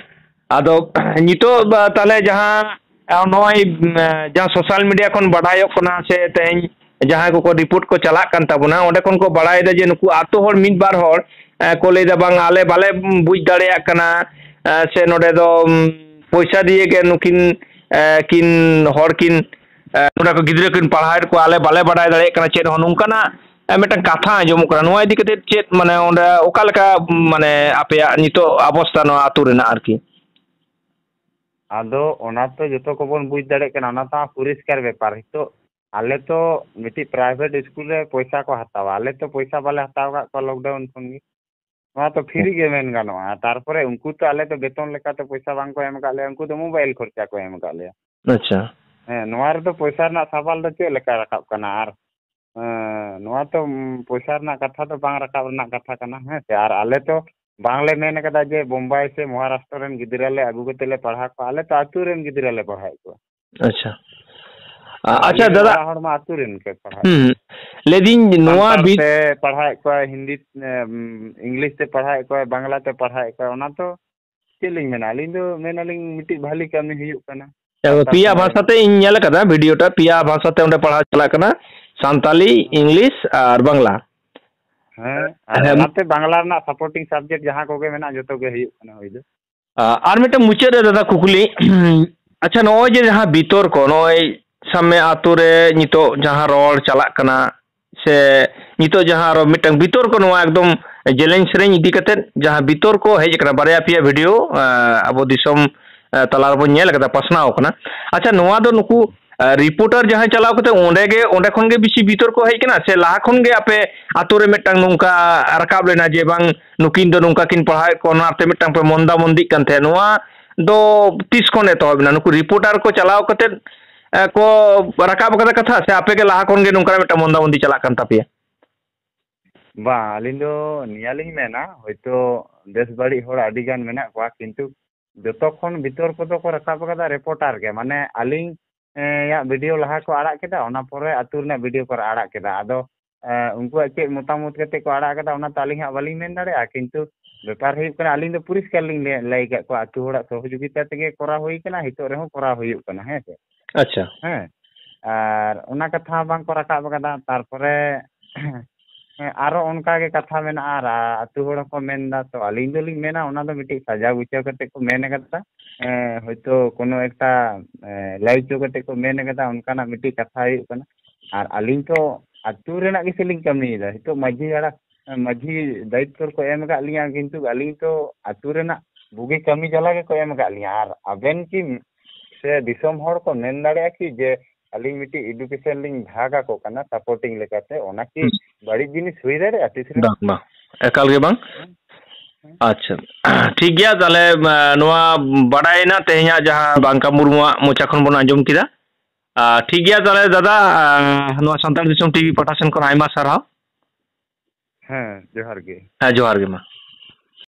ᱟᱫᱚ ᱱᱤᱛᱚᱜ ᱵᱟ-, ᱛᱟᱦᱞᱮ ᱡᱟᱦᱟᱸ, ᱮ, ᱱᱚᱜᱼᱚᱭ, ᱮ, ᱡᱟᱦᱟᱸ ᱥᱳᱥᱟᱞ ᱢᱤᱰᱤᱭᱟ ᱠᱷᱚᱱ ᱵᱟᱰᱟᱭᱚᱜ ᱠᱟᱱᱟ ᱥᱮ ᱛᱮᱦᱮᱧ ᱡᱟᱦᱟᱸᱭ ᱠᱚᱠᱚ ᱨᱤᱯᱳᱨᱴ ᱠᱚ ᱪᱟᱞᱟᱜ ᱠᱟᱱ ᱛᱟᱵᱚᱱᱟ, ᱚᱸᱰᱮ ᱠᱷᱚᱱ ᱠᱚ ᱵᱟᱲᱟᱭᱮᱫᱟ ᱡᱮ ᱱᱩᱠᱩ ᱟᱛᱳ ᱦᱚᱲ ᱢᱤᱫ ᱵᱟᱨ ᱦᱚᱲ, ᱮ, ᱠᱚ ᱞᱟᱹᱭᱫᱟ, "ᱵᱟᱝ, ᱟᱞᱮ ᱵᱟᱞᱮ ᱵᱩᱡᱽ ᱫᱟᱲᱮᱭᱟᱜ ᱠᱟᱱᱟ, ᱮ, ᱥᱮ ᱱᱚᱰᱮ ᱫᱚ, ᱩᱢ, ᱯᱚᱭᱥᱟ ᱫᱤᱭᱮ ᱜᱮ ᱱᱩᱠᱤᱱ, ᱮ, ᱠᱤᱱ, ᱦᱚᱲ ᱠᱤᱱ, ᱮ, ᱱᱚᱰᱮ ᱠᱚ ᱜᱤᱫᱽᱨᱟᱹ ᱠᱤᱱ ᱯᱟᱲᱦᱟᱣᱮᱫ ᱠᱚᱣᱟ, ᱟᱞᱮ ᱵᱟᱞᱮ ᱵᱟᱰᱟᱭ ᱫᱟᱲᱮᱭᱟᱜ ᱠᱟᱱᱟ ᱪᱮᱫ ᱦᱚᱸ, ᱱᱚᱝᱠᱟᱱᱟᱜ, ᱮ, ᱢᱤᱫᱴᱟᱝ ᱠᱟᱛᱷᱟ ᱟᱸᱡᱚᱢᱚᱜ ᱠᱟᱱᱟ᱾ ᱱᱚᱣᱟ ᱤᱫᱤ ᱠᱟᱛᱮ ᱪᱮᱫ, ᱢᱟᱱᱮ, ᱚᱸᱰᱮ ᱚᱠᱟ ᱞᱮᱠᱟ, ᱢᱟᱱᱮ, ᱟᱯᱮᱭᱟᱜ ᱱᱤᱛᱚᱜ ᱚᱵᱚᱥᱛᱟ ᱱᱚᱣᱟ ᱟᱹᱛᱩ ᱨᱮᱱᱟᱜ ᱟᱨᱠᱤ? ᱟᱫᱚ ᱚᱱᱟ ᱛᱚ ᱡᱚᱛᱚ ᱠᱚᱵᱚᱱ ᱵᱩᱡᱽ ᱫᱟᱲᱮᱭᱟᱜ ᱠᱟᱱᱟ, ᱚᱱᱟ ᱛᱚ ᱯᱚᱨᱤᱥᱠᱟᱨ ᱵᱮᱯᱟᱨ᱾ ᱱᱤᱛᱚᱜ ᱟᱞᱮ ᱛᱚ ᱢᱤᱫᱴᱤᱡ private ᱥᱠᱩᱞ ᱨᱮ ᱯᱚᱭᱥᱟ ᱠᱚ ᱦᱟᱛᱟᱣᱟ, ᱟᱞᱮ ᱛᱚ ᱯᱚᱭᱥᱟ ᱵᱟᱞᱮ ᱦᱟᱛᱟᱣ ᱟᱠᱟᱫ ᱠᱚᱣᱟ lockdown ᱠᱷᱚᱱ ᱜᱮ᱾ ᱱᱚᱣᱟ ᱛᱚ free ᱜᱮ ᱢᱮᱱ ᱜᱟᱱᱚᱜᱼᱟ᱾ ᱛᱟᱨᱯᱚᱨᱮ ᱩᱱᱠᱩ ᱛᱚ ᱟᱞᱮ ᱫᱚ ᱵᱮᱛᱚᱱ ᱞᱮᱠᱟᱛᱮ ᱯᱚᱭᱥᱟ ᱵᱟᱝ ᱠᱚ ᱮᱢ ᱟᱠᱟᱫ ᱞᱮᱭᱟ, ᱩᱱᱠᱩ ᱫᱚ mobile ᱠᱷᱚᱨᱪᱟ ᱠᱚ ᱮᱢ ᱟᱠᱟᱫ ᱞᱮᱭᱟ᱾ ᱟᱪᱪᱷᱟ᱾ ᱦᱮᱸ, ᱱᱚᱣᱟ ᱨᱮᱫᱚ ᱯᱚᱭᱥᱟ ᱨᱮᱱᱟᱜ ᱥᱟᱵᱟᱞ ᱫᱚ ᱪᱮᱫ ᱞᱮᱠᱟ ᱨᱟᱠᱟᱵ ᱠᱟᱱᱟ? ᱟᱨ, ᱦᱮᱸ, ᱱᱚᱣᱟ ᱛᱚ, ᱩᱢ, ᱯᱚᱭᱥᱟ ᱨᱮᱱᱟᱜ ᱠᱟᱛᱷᱟ ᱫᱚ ᱵᱟᱝ ᱨᱟᱠᱟᱵ ᱨᱮᱱᱟᱜ ᱠᱟᱛᱷᱟ ᱠᱟᱱᱟ, ᱦᱮᱸ ᱥᱮ? ᱟᱨ ᱟᱞᱮ ᱛᱚ ᱵᱟᱝᱞᱮ ᱢᱮᱱ ᱟᱠᱟᱫᱟ ᱡᱮ ᱵᱳᱢᱵᱟᱭ ᱥᱮ ᱢᱚᱦᱟᱨᱟᱥᱴᱨᱚ ᱨᱮᱱ ᱜᱤᱫᱽᱨᱟᱹ ᱞᱮ ᱟᱹᱜᱩ ᱠᱟᱛᱮ ᱞᱮ ᱯᱟᱲᱦᱟᱣ ᱠᱚᱣᱟ, ᱟᱞᱮ ᱛᱚ ᱟᱹᱛᱩ ᱨᱮᱱ ᱜᱤᱫᱽᱨᱟᱹ ᱞᱮ ᱯᱟᱲᱦᱟᱣᱮᱫ ᱠᱚᱣᱟ᱾ ᱟᱪᱪᱷᱟ᱾ ᱟ-, ᱟᱨ ᱟᱪᱪᱷᱟ, ᱟᱞᱮ ᱫᱟᱫᱟ᱾ ᱚᱲᱟᱜ ᱦᱚᱲ ᱢᱟ ᱟᱹᱛᱩ ᱨᱮᱱ ᱜᱮ ᱯᱟᱲᱦᱟᱜ ᱦᱩᱸ᱾ ᱠᱟᱱᱟ᱾ ᱞᱟᱹᱭᱫᱟᱹᱧ, ᱱᱚᱣᱟ ᱥᱟᱱᱛᱟᱲ ᱵᱤ- ᱛᱮ ᱯᱟᱲᱦᱟᱣᱮᱫ ᱠᱚᱣᱟ, ᱦᱤᱱᱫᱤ, ᱮᱢ, ᱤᱝᱞᱤᱥ ᱛᱮ ᱯᱟᱲᱦᱟᱣᱮᱫ ᱠᱚᱣᱟ, ᱵᱟᱝᱞᱟ ᱛᱮ ᱯᱟᱲᱦᱟᱣᱮᱫ ᱠᱚᱣᱟ, ᱚᱱᱟ ᱛᱚ ᱪᱮᱫ ᱞᱤᱧ ᱢᱮᱱᱟ, ᱟᱹᱞᱤᱧ ᱫᱚ ᱢᱮᱱᱟᱞᱤᱧ ᱢᱤᱫᱴᱤᱡ ᱵᱷᱟᱞᱤ ᱠᱟᱹᱢᱤ ᱦᱩᱭᱩᱜ ᱠᱟᱱᱟ᱾ ᱮ, ᱥᱟᱱᱛᱟᱲ ᱯᱮᱭᱟ ᱥᱚᱢᱟᱡᱽ ᱵᱷᱟᱥᱟ ᱨᱮᱱᱟᱜ᱾ ᱛᱮ ᱤᱧ ᱧᱮᱞ ᱟᱠᱟᱫᱟ ᱵᱷᱤᱰᱤᱭᱳᱴᱟ, ᱯᱮᱭᱟ ᱵᱷᱟᱥᱟ ᱛᱮ ᱚᱸᱰᱮ ᱯᱟᱲᱦᱟᱣ ᱪᱟᱞᱟᱜ ᱠᱟᱱᱟ, ᱥᱟᱱᱛᱟᱞᱤ, ᱤᱝᱞᱤᱥ ᱟᱨ ᱵᱟᱝᱞᱟ᱾ ᱦᱮᱸ, ᱟᱨ ᱦᱮᱸ᱾ ᱚᱱᱟᱛᱮ ᱵᱟᱝᱞᱟ ᱨᱮᱱᱟᱜ supporting subject ᱡᱟᱦᱟᱸ ᱠᱚᱜᱮ ᱢᱮᱱᱟᱜᱼᱟ, ᱡᱚᱛᱚ ᱜᱮ ᱦᱩᱭᱩᱜ ᱠᱟᱱᱟ ᱦᱩᱭ ᱫᱚ᱾ ᱟ-, ᱟᱨ ᱢᱤᱫᱴᱟᱝ ᱢᱩᱪᱟᱹᱫ ᱨᱮ ᱫᱟᱫᱟ ᱠᱩᱠᱞᱤ, ᱟᱪᱪᱷᱟ, ᱱᱚᱜᱼᱚᱭ ᱡᱮ ᱡᱟᱦᱟᱸ ᱵᱤᱛᱚᱨᱠᱚ, ᱱᱚᱜᱼᱚᱭ ᱥᱟᱵ ᱢᱮ ᱟᱛᱳ ᱨᱮ ᱱᱤᱛᱚᱜ ᱡᱟᱦᱟᱸ ᱨᱚᱲ ᱪᱟᱞᱟᱜ ᱠᱟᱱᱟ, ᱥᱮ ᱱᱤᱛᱚᱜ ᱡᱟᱦᱟᱸ ᱟᱨᱚ ᱢᱤᱫᱴᱟᱝ ᱵᱤᱛᱚᱨᱠᱚ, ᱱᱚᱣᱟ ᱮᱠᱫᱚᱢ ᱡᱮᱞᱮᱧ ᱥᱮᱨᱮᱧ ᱤᱫᱤ ᱠᱟᱛᱮᱫ ᱡᱟᱦᱟᱸ ᱵᱤᱛᱚᱨᱠᱚ ᱦᱮᱡ ᱟᱠᱟᱱᱟ, ᱵᱟᱨᱭᱟ ᱯᱮᱭᱟ ᱵᱷᱤᱰᱤᱭᱳ, ᱟ, ᱟᱵᱚ ᱫᱤᱥᱚᱢ, ᱟ, ᱛᱟᱞᱟ ᱨᱮᱵᱚᱱ ᱧᱮᱞ ᱟᱠᱟᱫᱟ, ᱯᱟᱥᱱᱟᱣ ᱟᱠᱟᱱᱟ᱾ ᱟᱪᱪᱷᱟ, ᱱᱚᱣᱟ ᱫᱚ ᱱᱩᱠᱩ, ᱟ, ᱨᱤᱯᱳᱨᱴᱟᱨ ᱡᱟᱦᱟᱸᱭ ᱪᱟᱞᱟᱣ ᱠᱟᱛᱮ ᱚᱸᱰᱮ ᱜᱮ, ᱚᱸᱰᱮ ᱠᱷᱚᱱ ᱜᱮ ᱵᱮᱥᱤ ᱵᱤᱛᱚᱨᱠᱚ ᱦᱮᱡ ᱟᱠᱟᱱᱟ, ᱥᱮ ᱞᱟᱦᱟ ᱠᱷᱚᱱ ᱜᱮ ᱟᱯᱮ ᱟᱛᱳ ᱨᱮ ᱢᱤᱫᱴᱟᱝ ᱱᱚᱝᱠᱟ ᱨᱟᱠᱟᱵ ᱞᱮᱱᱟ ᱡᱮ ᱵᱟᱝ ᱱᱩᱠᱤᱱ ᱫᱚ ᱱᱚᱝᱠᱟ ᱠᱤᱱ ᱯᱟᱲᱦᱟᱣᱮᱫ ᱠᱚᱣᱟ, ᱚᱱᱟᱛᱮ ᱢᱤᱫᱴᱟᱝ ᱯᱮ ᱢᱚᱱᱫᱟ ᱢᱚᱱᱫᱤᱜ ᱠᱟᱱ ᱛᱟᱦᱮᱸᱫ? ᱱᱚᱣᱟ ᱫᱚ ᱛᱤᱥ ᱠᱷᱚᱱ ᱮᱛᱚᱦᱚᱵ ᱮᱱᱟ? ᱱᱩᱠᱩ ᱨᱤᱯᱳᱨᱴᱟᱨ ᱠᱚ ᱪᱟᱞᱟᱣ ᱠᱟᱛᱮ, ᱮ, ᱠᱚ ᱨᱟᱠᱟᱵ ᱟᱠᱟᱫᱟ ᱠᱟᱛᱷᱟ, ᱥᱮ ᱟᱯᱮ ᱜᱮ ᱞᱟᱦᱟ ᱠᱷᱚᱱ ᱜᱮ ᱱᱚᱝᱠᱟᱱᱟᱜ ᱢᱤᱫᱴᱟᱝ ᱢᱚᱱᱫᱟ ᱢᱚᱱᱫᱤ ᱪᱟᱞᱟᱜ ᱠᱟᱱ ᱛᱟᱯᱮᱭᱟ? ᱵᱟᱝ, ᱟᱹᱞᱤᱧ ᱫᱚ ᱱᱤᱭᱟᱹ ᱞᱤᱧ ᱢᱮᱱᱟ, ᱦᱚᱭᱛᱳ ᱵᱮᱥ ᱵᱟᱹᱲᱤᱡ ᱦᱚᱲ ᱟᱹᱰᱤ ᱜᱟᱱ ᱢᱮᱱᱟᱜ ᱠᱚᱣᱟ, ᱠᱤᱱᱛᱩ ᱡᱚᱛᱚ ᱠᱷᱚᱱ ᱵᱤᱛᱚᱨᱠᱚ ᱫᱚᱠᱚ ᱨᱟᱠᱟᱵ ᱟᱠᱟᱫᱟ ᱨᱤᱯᱳᱨᱴᱟᱨ ᱜᱮ, ᱢᱟᱱᱮ ᱟᱹᱞᱤᱧ, ᱮ, ᱭᱟᱜ ᱵᱷᱤᱰᱤᱭᱳ ᱞᱟᱦᱟ ᱠᱚ ᱟᱲᱟᱜ ᱠᱮᱫᱟ, ᱚᱱᱟ ᱯᱚᱨᱮ ᱟᱹᱛᱩ ᱨᱮᱱᱟᱜ ᱵᱷᱤᱰᱤᱭᱳ ᱠᱚ ᱟᱲᱟᱜ ᱠᱮᱫᱟ᱾ ᱟᱫᱚ, ᱮ, ᱩᱱᱠᱩᱣᱟᱜ ᱪᱮᱫ ᱢᱚᱛᱟᱢᱚᱛ ᱠᱟᱛᱮ ᱠᱚ ᱟᱲᱟᱜ ᱠᱮᱫᱟ, ᱚᱱᱟ ᱛᱚ ᱟᱹᱞᱤᱧ ᱦᱟᱸᱜ ᱵᱟᱹᱞᱤᱧ ᱢᱮᱱ ᱫᱟᱲᱮᱭᱟᱜᱼᱟ, ᱠᱤᱱᱛᱩ ᱵᱮᱯᱟᱨ ᱦᱩᱭᱩᱜ ᱠᱟᱱᱟ, ᱟᱹᱞᱤᱧ ᱫᱚ ᱯᱚᱨᱤᱥᱠᱟᱨ ᱞᱤᱧ ᱞᱟᱹᱭ, ᱞᱟᱹᱭ ᱟᱠᱟᱫ ᱠᱚᱣᱟ, ᱟᱹᱛᱩ ᱦᱚᱲᱟᱜ ᱥᱚᱦᱚᱡᱳᱜᱤᱛᱟ ᱛᱮᱜᱮ ᱠᱚᱨᱟᱣ ᱦᱩᱭ ᱠᱟᱱᱟ, ᱱᱤᱛᱚᱜ ᱨᱮᱦᱚᱸ ᱠᱚᱨᱟᱣ ᱦᱩᱭᱩᱜ ᱠᱟᱱᱟ, ᱦᱮᱸ ᱥᱮ? ᱟᱪᱪᱷᱟ᱾ ᱦᱮᱸ, ᱟᱨ ᱚᱱᱟ ᱠᱟᱛᱷᱟ ᱦᱚᱸ ᱵᱟᱝ ᱠᱚ ᱨᱟᱠᱟᱵ ᱟᱠᱟᱫᱟ᱾ ᱛᱟᱨᱯᱚᱨᱮ ᱦᱮᱸ, ᱟᱨᱚ ᱚᱱᱠᱟ ᱜᱮ ᱠᱟᱛᱷᱟ ᱢᱮᱱᱟᱜᱼᱟ, ᱟᱨ ᱟ-, ᱟᱹᱛᱩ ᱦᱚᱲ ᱦᱚᱸᱠᱚ ᱢᱮᱱ ᱮᱫᱟ᱾ ᱛᱚ ᱟᱹᱞᱤᱧ ᱫᱚᱞᱤᱧ ᱢᱮᱱᱟ, ᱚᱱᱟ ᱫᱚ ᱢᱤᱫᱴᱤᱡ ᱥᱟᱡᱟᱣ ᱜᱩᱪᱷᱟᱹᱣ ᱠᱟᱛᱮ ᱠᱚ ᱢᱮᱱ ᱟᱠᱟᱫᱟ᱾ ᱦᱮᱸ, ᱦᱚᱭᱛᱳ ᱠᱳᱱᱳ ᱮᱠᱴᱟ, ᱮ, ᱞᱟᱹᱭ ᱦᱚᱪᱚ ᱠᱟᱛᱮ ᱠᱚ ᱢᱮᱱ ᱟᱠᱟᱫᱟ, ᱚᱱᱠᱟᱱᱟᱜ ᱢᱤᱫᱴᱤᱡ ᱠᱟᱛᱷᱟ ᱦᱩᱭᱩᱜ ᱠᱟᱱᱟ᱾ ᱟᱨ ᱟᱹᱞᱤᱧ ᱛᱚ ᱟᱹᱛᱩ ᱨᱮᱱᱟᱜ ᱜᱮᱥᱮ ᱞᱤᱧ ᱠᱟᱹᱢᱤᱭᱮᱫᱟ᱾ ᱱᱤᱛᱚᱜ ᱢᱟᱹᱡᱷᱤ ᱦᱟᱲᱟᱢ, ᱢᱟᱹᱡᱷᱤ ᱫᱟᱭᱤᱛᱛᱚ ᱨᱮᱠᱚ ᱮᱢ ᱟᱠᱟᱫ ᱞᱤᱧᱟ, ᱠᱤᱱᱛᱩ ᱟᱹᱞᱤᱧ ᱛᱚ ᱟᱹᱛᱩ ᱨᱮᱱᱟᱜ ᱵᱩᱜᱤ ᱠᱟᱹᱢᱤ ᱡᱟᱞᱟ ᱜᱮᱠᱚ ᱮᱢ ᱟᱠᱟᱫ ᱞᱤᱧᱟ᱾ ᱟᱨ ᱟᱵᱮᱱ ᱠᱤ ᱥᱮ ᱫᱤᱥᱚᱢ ᱦᱚᱲ ᱠᱚ ᱢᱮᱱ ᱫᱟᱲᱮᱭᱟᱜᱼᱟ ᱠᱤ ᱡᱮ ᱟᱹᱞᱤᱧ ᱢᱤᱫᱴᱤᱡ ᱮᱰᱩᱠᱮᱥᱚᱱ ᱞᱤᱧ ᱵᱷᱟᱜᱽ ᱟᱠᱚ ᱠᱟᱱᱟ ᱥᱟᱯᱳᱨᱴᱤᱝ ᱞᱮᱠᱟᱛᱮ, ᱚᱱᱟ ᱠᱤ ᱦᱩᱸ᱾ ᱵᱟᱹᱲᱤᱡ ᱡᱤᱱᱤᱥ ᱦᱩᱭ ᱫᱟᱲᱮᱭᱟᱜᱼᱟ ᱛᱤᱥ ᱨᱮᱦᱚᱸ? ᱵᱟᱝ, ᱵᱟᱝ, ᱮᱠᱟᱞ ᱜᱮ ᱵᱟᱝ᱾ ᱦᱮᱸ, ᱦᱮᱸ᱾ ᱟᱪᱪᱷᱟ, ᱴᱷᱤᱠ ᱜᱮᱭᱟ᱾ ᱛᱟᱦᱞᱮ, ᱟ, ᱱᱚᱣᱟ ᱵᱟᱰᱟᱭᱮᱱᱟ ᱛᱮᱦᱮᱧᱟᱜ ᱡᱟᱦᱟᱸ ᱵᱟᱝᱠᱟ ᱢᱩᱨᱢᱩᱣᱟᱜ ᱢᱚᱪᱟ ᱠᱷᱚᱱ ᱵᱚᱱ ᱟᱸᱡᱚᱢ ᱠᱮᱫᱟ᱾ ᱟ, ᱴᱷᱤᱠ ᱜᱮᱭᱟ ᱛᱟᱦᱞᱮ ᱫᱟᱫᱟ, ᱟ, ᱱᱚᱣᱟ ᱥᱟᱱᱛᱟᱲ ᱫᱤᱥᱚᱢ ᱴᱤᱵᱷᱤ ᱯᱟᱦᱴᱟ ᱥᱮᱱ ᱠᱷᱚᱱ ᱟᱭᱢᱟ ᱥᱟᱨᱦᱟᱣ᱾ ᱦᱮᱸ, ᱡᱚᱦᱟᱨ ᱜᱮ᱾ ᱦᱮᱸ, ᱡᱚᱦᱟᱨ ᱜᱮ ᱢᱟ᱾